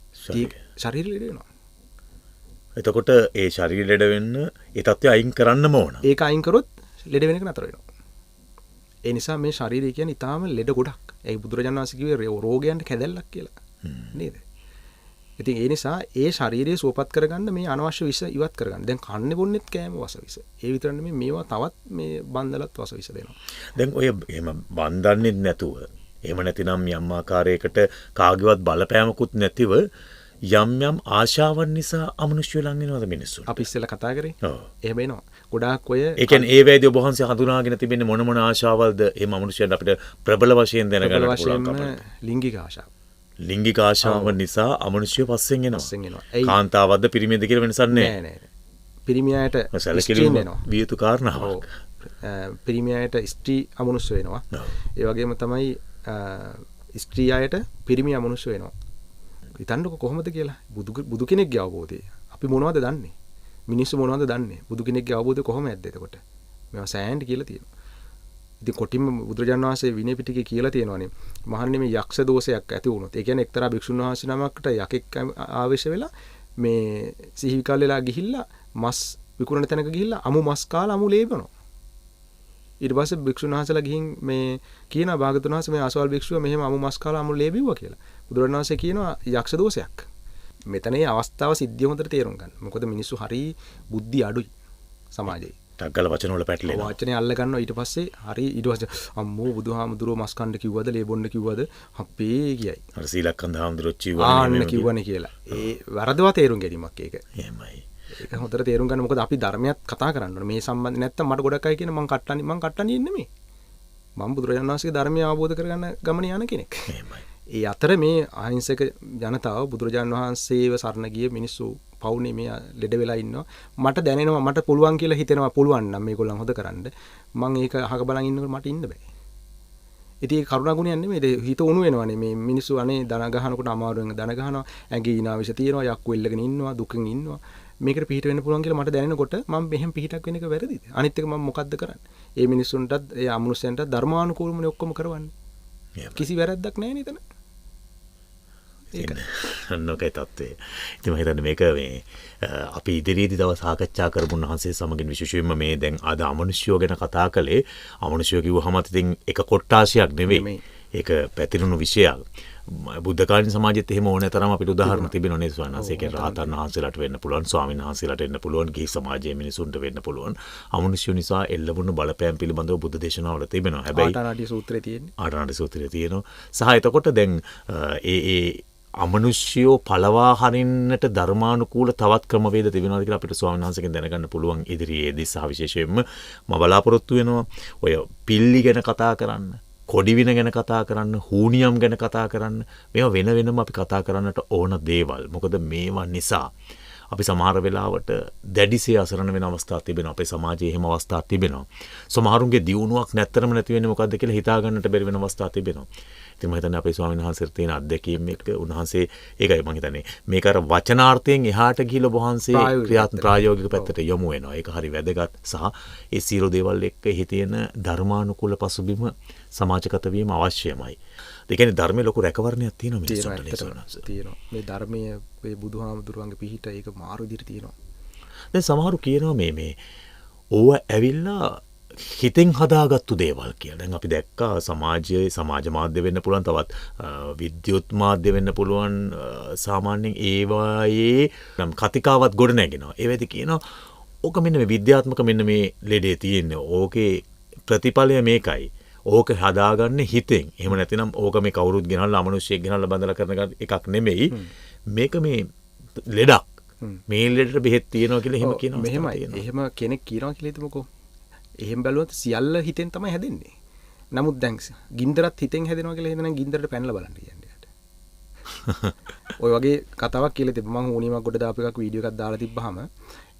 ශරීරය ලෙඩ වෙනවා. එතකොට ඒ ශරීරය ලෙඩ වෙන්න ඒ තත්ත්වය අයින් කරන්නම ඕන. ඒක අයින් කරොත් ලෙඩ වෙන එක නතර වෙනවා. ඒ නිසා මේ ශරීරය කියන්නේ ඊටාම ලෙඩ ගොඩක්. ඒ බුදුරජාණන් වහන්සේ කිව්වේ රෝගයන්ට කැදැල්ලක් කියලා. නේද? ඉතින් ඒ නිසා ඒ ශරීරය සුවපත් කරගන්න මේ අනවශ්‍ය විෂ ඉවත් කරගන්න. දැන් කන්නේ බොන්නෙත් කෑම වස විෂ. ඒ විතර නෙමෙයි මේවා තවත් මේ බන්දලත් වස විෂ දෙනවා. දැන් ඔය එහෙම බන්දන්නෙත් නැතුව, එහෙම නැතිනම් යම් ආකාරයකට කාගේවත් බලපෑමකුත් නැතිව යම් යම් ආශාවන් නිසා අමනුෂ්‍ය ලං වෙනවද මිනිස්සුන්ට? අපි ඉස්සෙල්ලා කතා කරේ. ඔව්. එහෙම එනවා. ගොඩාක් ඔය ඒ කියන්නේ ඒ වේදී ඔබ වහන්සේ හඳුනාගෙන තිබෙන්නේ මොන මොන ආශාවල්ද? එහෙම අමනුෂ්‍යයන්ට අපිට ප්‍රබල වශයෙන් දැනගන්න පුළුවන් කමක්. ලිංගික ආශාව. ලිංගික ආශාව නිසා අමනුෂ්‍ය පස්සෙන් එනවා. කාන්තාවක්ද පිරිමියද කියලා වෙනසක් නෑ. නෑ නෑ. පිරිමි අයට සැලකිලිම විය යුතු කාරණාවක්. පිරිමි අයට ස්ත්‍රී අමනුෂ්‍ය වෙනවා. ඒ වගේම තමයි ස්ත්‍රී අයට පිරිමි අමනුෂ්‍ය වෙනවා. හිතන්නකො කොහොමද කියලා. බුදු කෙනෙක්ගේ අවබෝධය. අපි මොනවද දන්නේ? මිනිස්සු මොනවද දන්නේ? බුදු කෙනෙක්ගේ අවබෝධය කොහොම ඇද්ද එතකොට? මේවා සෑන්ඩ් කියලා තියෙනවා. ඉතින් කොටින්ම බුදුරජාණන් වහන්සේ විනය පිටකේ කියලා තියෙනවානේ. මහන්නේ මේ යක්ෂ දෝෂයක් ඇති වුණොත්, ඒ කියන්නේ එක්තරා භික්ෂුන් වහන්සේ නමකට යකෙක් ආවේශ වෙලා මේ සිහි විකල් වෙලා ගිහිල්ලා මස් විකුණන තැනක ගිහිල්ලා අමු මස් කාලා අමු ලේ බොනවා. ඊට පස්සේ භික්ෂුන් වහන්සේලා ගිහින් මේ කියනවා භාගතුන් වහන්සේ මේ අසවල් භික්ෂුව මෙහෙම අමු මස් කාලා අමු ලේ බිව්වා කියලා. බුදුරජාණන් වහන්සේ කියනවා යක්ෂ දෝෂයක්. මෙතන මේ අවස්ථාව සිද්ධිය හොඳට තේරුම් ගන්න. මොකද මිනිස්සු හරි බුද්ධි අඩුයි සමාජයේ. ටක් ගාලා වචන වල පැටලෙනවා. වචනේ අල්ල ගන්නවා ඊට පස්සේ හරි ඊට පස්සේ අම්මෝ බුදුහාමුදුරුවෝ මස් කන්න කිව්වද ලේ බොන්න කිව්වද අපේ කියයි. අර සීලක්කන්ද හාමුදුරුවෝ කිව්වනේ කිව්වනේ කියලා. ඒ වරදවා තේරුම් ගැනීමක් ඒක. එහෙමයි. ඒක හොඳට තේරුම් ගන්න. මොකද අපි ධර්මයක් කතා කරන්න ඕනේ. මේ සම්බන්ධ නැත්තම් මට ගොඩක් අය කියන මං කට්ටන්නේ නෙමෙයි. මං බුදුරජාණන් වහන්සේගේ ධර්මය අවබෝධ කරගන්න ගමනේ යන කෙනෙක්. එහෙමයි. ඒ අතර මේ අහිංසක ජනතාව බුදුරජාණන් වහන්සේව සරණ ගිය මිනිස්සු පවුනේ මේ ලෙඩ වෙලා ඉන්නවා. මට දැනෙනවා මට පුළුවන් කියලා හිතෙනවා. පුළුවන් නම් මේගොල්ලන් හොද කරන්න. මං ඒක අහක බලන් ඉන්නකොට මට ඉන්න බෑ. ඉතින් ඒ කරුණා ගුණයක් නෙමෙයි. හිත උණු වෙනවනේ මේ මිනිස්සු අනේ දන ගහනකොට අමාරුවෙන් දන ගහනවා. ඇඟේ ඊනාවිෂ තියෙනවා. යක්කු එල්ලගෙන ඉන්නවා. දුකෙන් ඉන්නවා. මේකට පිහිට වෙන්න පුළුවන් කියලා මට දැනෙනකොට මම මෙහෙම පිහිටක් වෙන එක වැරදිද? අනිත් එක මම මොකද්ද කරන්නේ? ඒ මිනිස්සුන්ටත් ඒ අමනුෂ්‍යයන්ටත් ධර්මානුකූලවනේ ඔක්කොම කරවන්නේ. කිසි වැරද්දක් නැහැ නේද එතන? ඒක අන්නෝකයි තත්ත්වය. ඉතින් මම හිතන්නේ මේක මේ අපි ඉදිරියේදී තව සාකච්ඡා කරමු උන්වහන්සේ සමගින් විශේෂයෙන්ම මේ දැන් අද අමනුෂ්‍යයෝ ගැන කතා කළේ. අමනුෂ්‍යයෝ කිව්වහම ඉතින් එක කොට්ටාශයක් නෙවෙයි. ඒක පැතිරුණු විෂයක්. බුද්ධ කාලීන සමාජෙත් එහෙම ඕනෑ තරම් අපිට උදාහරණ තිබෙනවා නේද ස්වාමීන් වහන්සේ? ඒ කියන්නේ රහතන් වහන්සේලාට වෙන්න පුළුවන්, ස්වාමීන් වහන්සේලාට වෙන්න පුළුවන්, ගිහි සමාජයේ මිනිසුන්ට වෙන්න පුළුවන්. අමනුෂ්‍ය නිසා එල්ලවුණු බලපෑම් පිළිබඳව බුද්ධ දේශනාවල තිබෙනවා. හැබැයි ආටානාටි සූත්‍රයේ තියෙන්නේ. ආටානාටි සූත්‍රයේ තියෙනවා. සහ එතකොට දැන් ඒ ඒ අමනුෂ්‍යයෝ පළවා හරින්නට ධර්මානුකූල තවත් ක්‍රමවේද තිබෙනවද කියලා අපිට ස්වාමීන් වහන්සේගෙන් දැනගන්න පුළුවන් ඉදිරියේදී. සහ විශේෂයෙන්ම මම බලාපොරොත්තු වෙනවා ඔය පිල්ලි ගැන කතා කරන්න, කොඩිවින ගැන කතා කරන්න, හූනියම් ගැන කතා කරන්න, මේවා වෙන වෙනම අපි කතා කරන්නට ඕන දේවල්. මොකද මේවා නිසා අපි සමහර වෙලාවට දැඩිසේ අසරණ වෙන අවස්ථා තිබෙනවා. අපේ සමාජයේ එහෙම අවස්ථා තිබෙනවා. සමහරුන්ගේ දියුණුවක් නැත්තරම නැති වෙන්නේ මොකද්ද කියලා හිතා ගන්නට බැරි වෙන අවස්ථා තිබෙනවා. ඉතින් මම හිතන්නේ අපේ ස්වාමීන් වහන්සේට තියෙන අත්දැකීම් එක්ක උන්වහන්සේ ඒකයි මම හිතන්නේ මේක අර වචනාර්ථයෙන් එහාට ගිහිල්ලා ඔබ වහන්සේ ක්‍රියාත්මක ප්‍රායෝගික පැත්තට යොමු වෙනවා. ඒක හරි වැදගත්. සහ ඒ සියලු දේවල් එක්ක එහි තියෙන ධර්මානුකූල පසුබිම සමාජගත වීම අවශ්‍යමයි. ඒ කියන්නේ ධර්මයේ ලොකු රැකවරණයක් තියෙනවා මිනිස්සුන්ට නේ ස්වාමීන් වහන්සේ. තියෙනවා. මේ ධර්මයේ මේ බුදුහාමුදුරුවන්ගේ පිහිට ඒක මාරු විදිහට තියෙනවා. දැන් සමහරු කියනවා මේ ඕව ඇවිල්ලා හිතෙන් හදාගත්තු දේවල් කියලා. දැන් අපි දැක්කා සමාජයේ සමාජ මාධ්‍ය වෙන්න පුළුවන්, තවත් විද්‍යුත් මාධ්‍ය වෙන්න පුළුවන්, සාමාන්‍යයෙන් ඒවායේ නම් කතිකාවත් ගොඩ නැගෙනවා. ඒ වෙද්දි කියනවා ඕක මෙන්න මේ විද්‍යාත්මක මෙන්න මේ ලෙඩේ තියෙන්නේ. ඕකේ ප්‍රතිඵලය මේකයි. ඕක හදාගන්නේ හිතෙන්. එහෙම නැතිනම් ඕක මේ කවුරුත් ගෙනල්ලා අමනුෂ්‍යයෙක් ගෙනල්ලා බඳලා කරන එකක් නෙමෙයි. මේක මේ ලෙඩක්. මේ ලෙඩට බෙහෙත් තියෙනවා කියලා එහෙම කියනවා. මෙහෙමයි. එහෙම කෙනෙක් කියනවා කියලා හිතමුකෝ. එහෙම බැලුවොත් සියල්ල හිතෙන් තමයි හැදෙන්නේ. නමුත් දැන් ගින්දරත් හිතෙන් හැදෙනවා කියලා හිතන ගින්දරට පැනලා බලන්න කියන්නේ යාට. ඔය වගේ කතාවක් කියලා තිබ්බා. මං හුනියමක් ගොඩ දාපු එකක් වීඩියෝ එකක් දාලා තිබ්බහම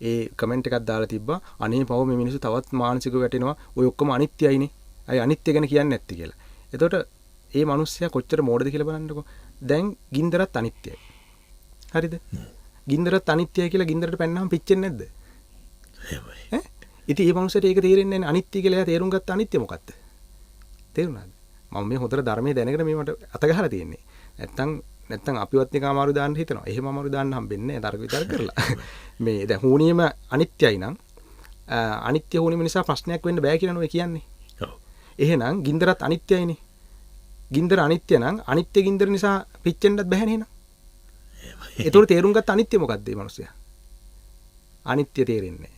ඒ කමෙන්ට් එකක් දාලා තිබ්බා, අනේ පව මේ මිනිස්සු තවත් මානසිකව වැටෙනවා, ඔය ඔක්කොම අනිත්‍යයිනේ, අය අනිත්‍ය ගැන කියන්නේ නැත්තේ කියලා. එතකොට ඒ මිනිස්සයා කොච්චර මෝඩද කියලා බලන්නකෝ. දැන් ගින්දරත් අනිත්‍යයි. හරිද? ගින්දරත් අනිත්‍යයි කියලා ගින්දරට පැන්නාම පිච්චෙන්නේ නැද්ද? එහෙමයි. ඈ? ඉතින් ඒ මනුස්සයාට ඒක තේරෙන්නේ නැහැ. අනිත්‍ය කියලා එයා තේරුම් ගත්ත අනිත්‍ය මොකද්ද? තේරුණාද? මම මේ හොඳට ධර්මයේ දැනගෙන මේ මට අත ගහලා තියෙන්නේ. නැත්තම් අපිවත් නිකන් අමාරු දාන්න හිතනවා. එහෙම අමාරු දාන්න හම්බෙන්නේ නැහැ තර්ක විතර්ක කරලා. මේ දැන් හුනියම අනිත්‍යයි නම් අනිත්‍ය හුනියම නිසා ප්‍රශ්නයක් වෙන්න බෑ කියලා නේ කියන්නේ. ඔව්. එහෙනම් ගින්දරත් අනිත්‍යයිනේ. ගින්දර අනිත්‍ය නම් අනිත්‍ය ගින්දර නිසා පිච්චෙන්නත් බැහැ නේද? ඒතකොට තේරුම් ගත්ත අනිත්‍ය මොකද්ද මේ මනුස්සයා? අනිත්‍ය තේරෙන්නේ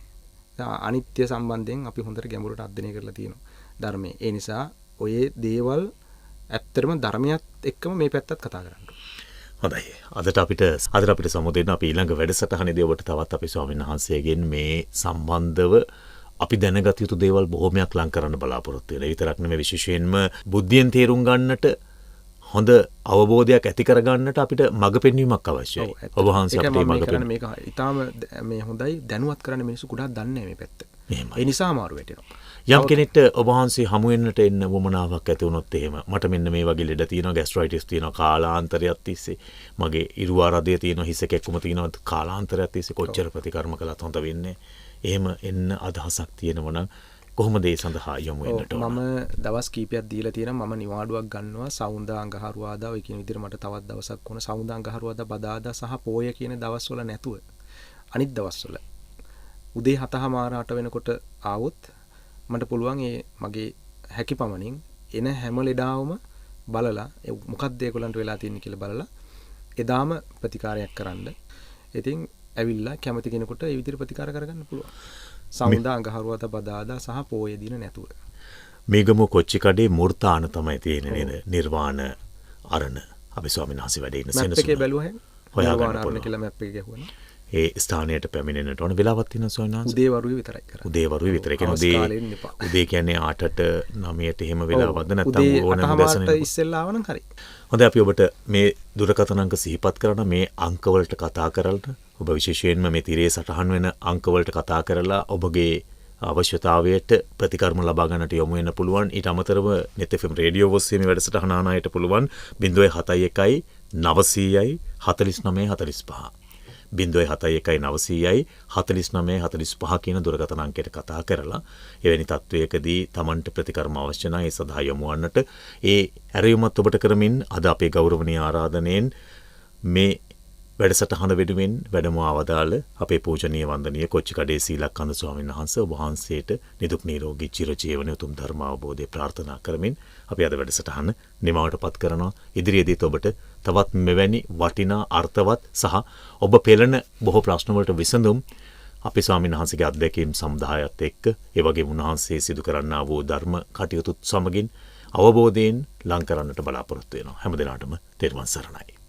නැහැ. අනිත්‍ය සම්බන්ධයෙන් අපි හොඳට ගැඹුරට අධ්‍යයනය කරලා තියෙනවා ධර්මයේ. ඒ නිසා ඔය දේවල් ඇත්තටම ධර්මයත් එක්කම මේ පැත්තත් කතා කරන්න. හොඳයි. අදට අපිට සමුදෙන්න අපි ඊළඟ වැඩසටහනේදී ඔබට තවත් අපි ස්වාමීන් වහන්සේගෙන් මේ සම්බන්ධව අපි දැනගත යුතු දේවල් බොහොමයක් ලං කරන්න බලාපොරොත්තු වෙනවා. ඒ විතරක් නෙමෙයි, විශේෂයෙන්ම බුද්ධියෙන් තේරුම් ගන්නට හොඳ අවබෝධයක් ඇති කරගන්නට අපිට මඟ පෙන්වීමක් අවශ්‍යයි. ඔබ වහන්සේ අපිට මඟ පෙන්වන්න. මේක ඉතාම මේ හොඳයි, දැනුවත් කරන්න මිනිස්සු ගොඩාක් දන්නේ නැහැ මේ පැත්ත. ඒ නිසා අමාරු වැටෙනවා. යම් කෙනෙක්ට ඔබ වහන්සේ හමු වෙන්නට එන්න වමනාවක් ඇති වුණොත් එහෙම, මට මෙන්න මේ වගේ ලෙඩ තියෙනවා, ગેස්ට්‍රයිටිස් තියෙනවා කාලාන්තරයක් තිස්සේ, මගේ ඉරුආරදය තියෙනවා, හිස කැක්කුම තියෙනවා කාලාන්තරයක් තිස්සේ, කොච්චර ප්‍රතිකර්ම කළත් හොඳ වෙන්නේ, එහෙම එන්න අදහසක් තියෙනවා නම් කොහොමද ඒ සඳහා යොමු වෙන්නට ඕන? මම දවස් කීපයක් දීලා තියෙනවා. මම නිවාඩුවක් ගන්නවා සවුන්දා අඟහරුවාදා ඔය කියන විදිහට මට තවත් දවසක් ඕන. සවුන්දා අඟහරුවාදා බදාදා සහ පෝය කියන දවස්වල නැතුව අනිත් දවස්වල උදේ 7:30 8 වෙනකොට ආවොත් මට පුළුවන් ඒ මගේ හැකි පමණින් එන හැම ලෙඩාවම බලලා මොකක්ද ඒගොල්ලන්ට වෙලා තියෙන්නේ කියලා බලලා එදාම ප්‍රතිකාරයක් කරන්න. ඉතින් ඇවිල්ලා කැමති කෙනෙකුට ඒ විදිහට ප්‍රතිකාර කරගන්න පුළුවන්. සවුන්දා අඟහරුවාදා බදාදා සහ පෝය දින නැතුව. මේගම කොච්චිකඩේ මූර්තාන තමයි තියෙන්නේ නේද? නිර්වාණ අරණ. අපි ස්වාමීන් වහන්සේ වැඩ ඉන්න සෙනසුන. මැප් එකේ බැලුවා හැම. නිර්වාණ අරණ කියලා මැප් එකේ ගැහුවා. ඒ ස්ථානයට පැමිණෙන්නට ඕන වෙලාවක් තියෙනවා ස්වාමීන් වහන්සේ. උදේ වරුවේ විතරයි කරන්නේ. උදේ වරුවේ විතරයි. කියන්නේ උදේ කියන්නේ 8ට 9ට එහෙම වෙලාවක්ද නැත්නම් ඕනෑම උදෑසන ඉස්සෙල්ලා ආව නම් හරි. හොඳයි, අපි ඔබට මේ දුරකථන අංක සිහිපත් කරන මේ අංක වලට කතා කරලා ඔබ විශේෂයෙන්ම මේ තිරයේ සටහන් වෙන අංක වලට කතා කරලා ඔබගේ අවශ්‍යතාවයට ප්‍රතිකර්ම ලබා ගන්නට යොමු වෙන්න පුළුවන්. ඊට අමතරව net FM radio ඔස්සේ මේ වැඩසටහන අහන අයට පුළුවන් 071 900 49 45 071 900 49 45 කියන දුරකථන අංකයට කතා කරලා එවැනි තත්වයකදී Tamanට ප්‍රතිකර්ම අවශ්‍ය නම් ඒ සඳහා යොමු වන්නට ඒ ඇරයුමත් ඔබට කරමින් අද අපේ ගෞරවනීය ආරාධනයෙන් මේ වැඩසටහන වෙනුවෙන් වැඩම ආවදාළ අපේ පූජනීය වන්දනීය කොච්චිකඩේ සීලක්කන්ද ස්වාමීන් වහන්සේ ඔබ වහන්සේට නිදුක් නිරෝගී චිරජීවනයේ උතුම් ධර්ම අවබෝධය ප්‍රාර්ථනා කරමින් අපි අද වැඩසටහන නිමවට පත් කරනවා. ඉදිරියේදීත් ඔබට තවත් මෙවැනි වටිනා අර්ථවත් සහ ඔබ පෙළෙන බොහෝ ප්‍රශ්න වලට විසඳුම් අපේ ස්වාමීන් වහන්සේගේ අත්දැකීම් සමුදායත් එක්ක ඒ වගේම උන්වහන්සේ සිදු කරන්නා වූ ධර්ම කටයුතුත් සමගින් අවබෝධයෙන් ලං කරන්නට බලාපොරොත්තු වෙනවා. හැම දිනාටම තෙරුවන් සරණයි.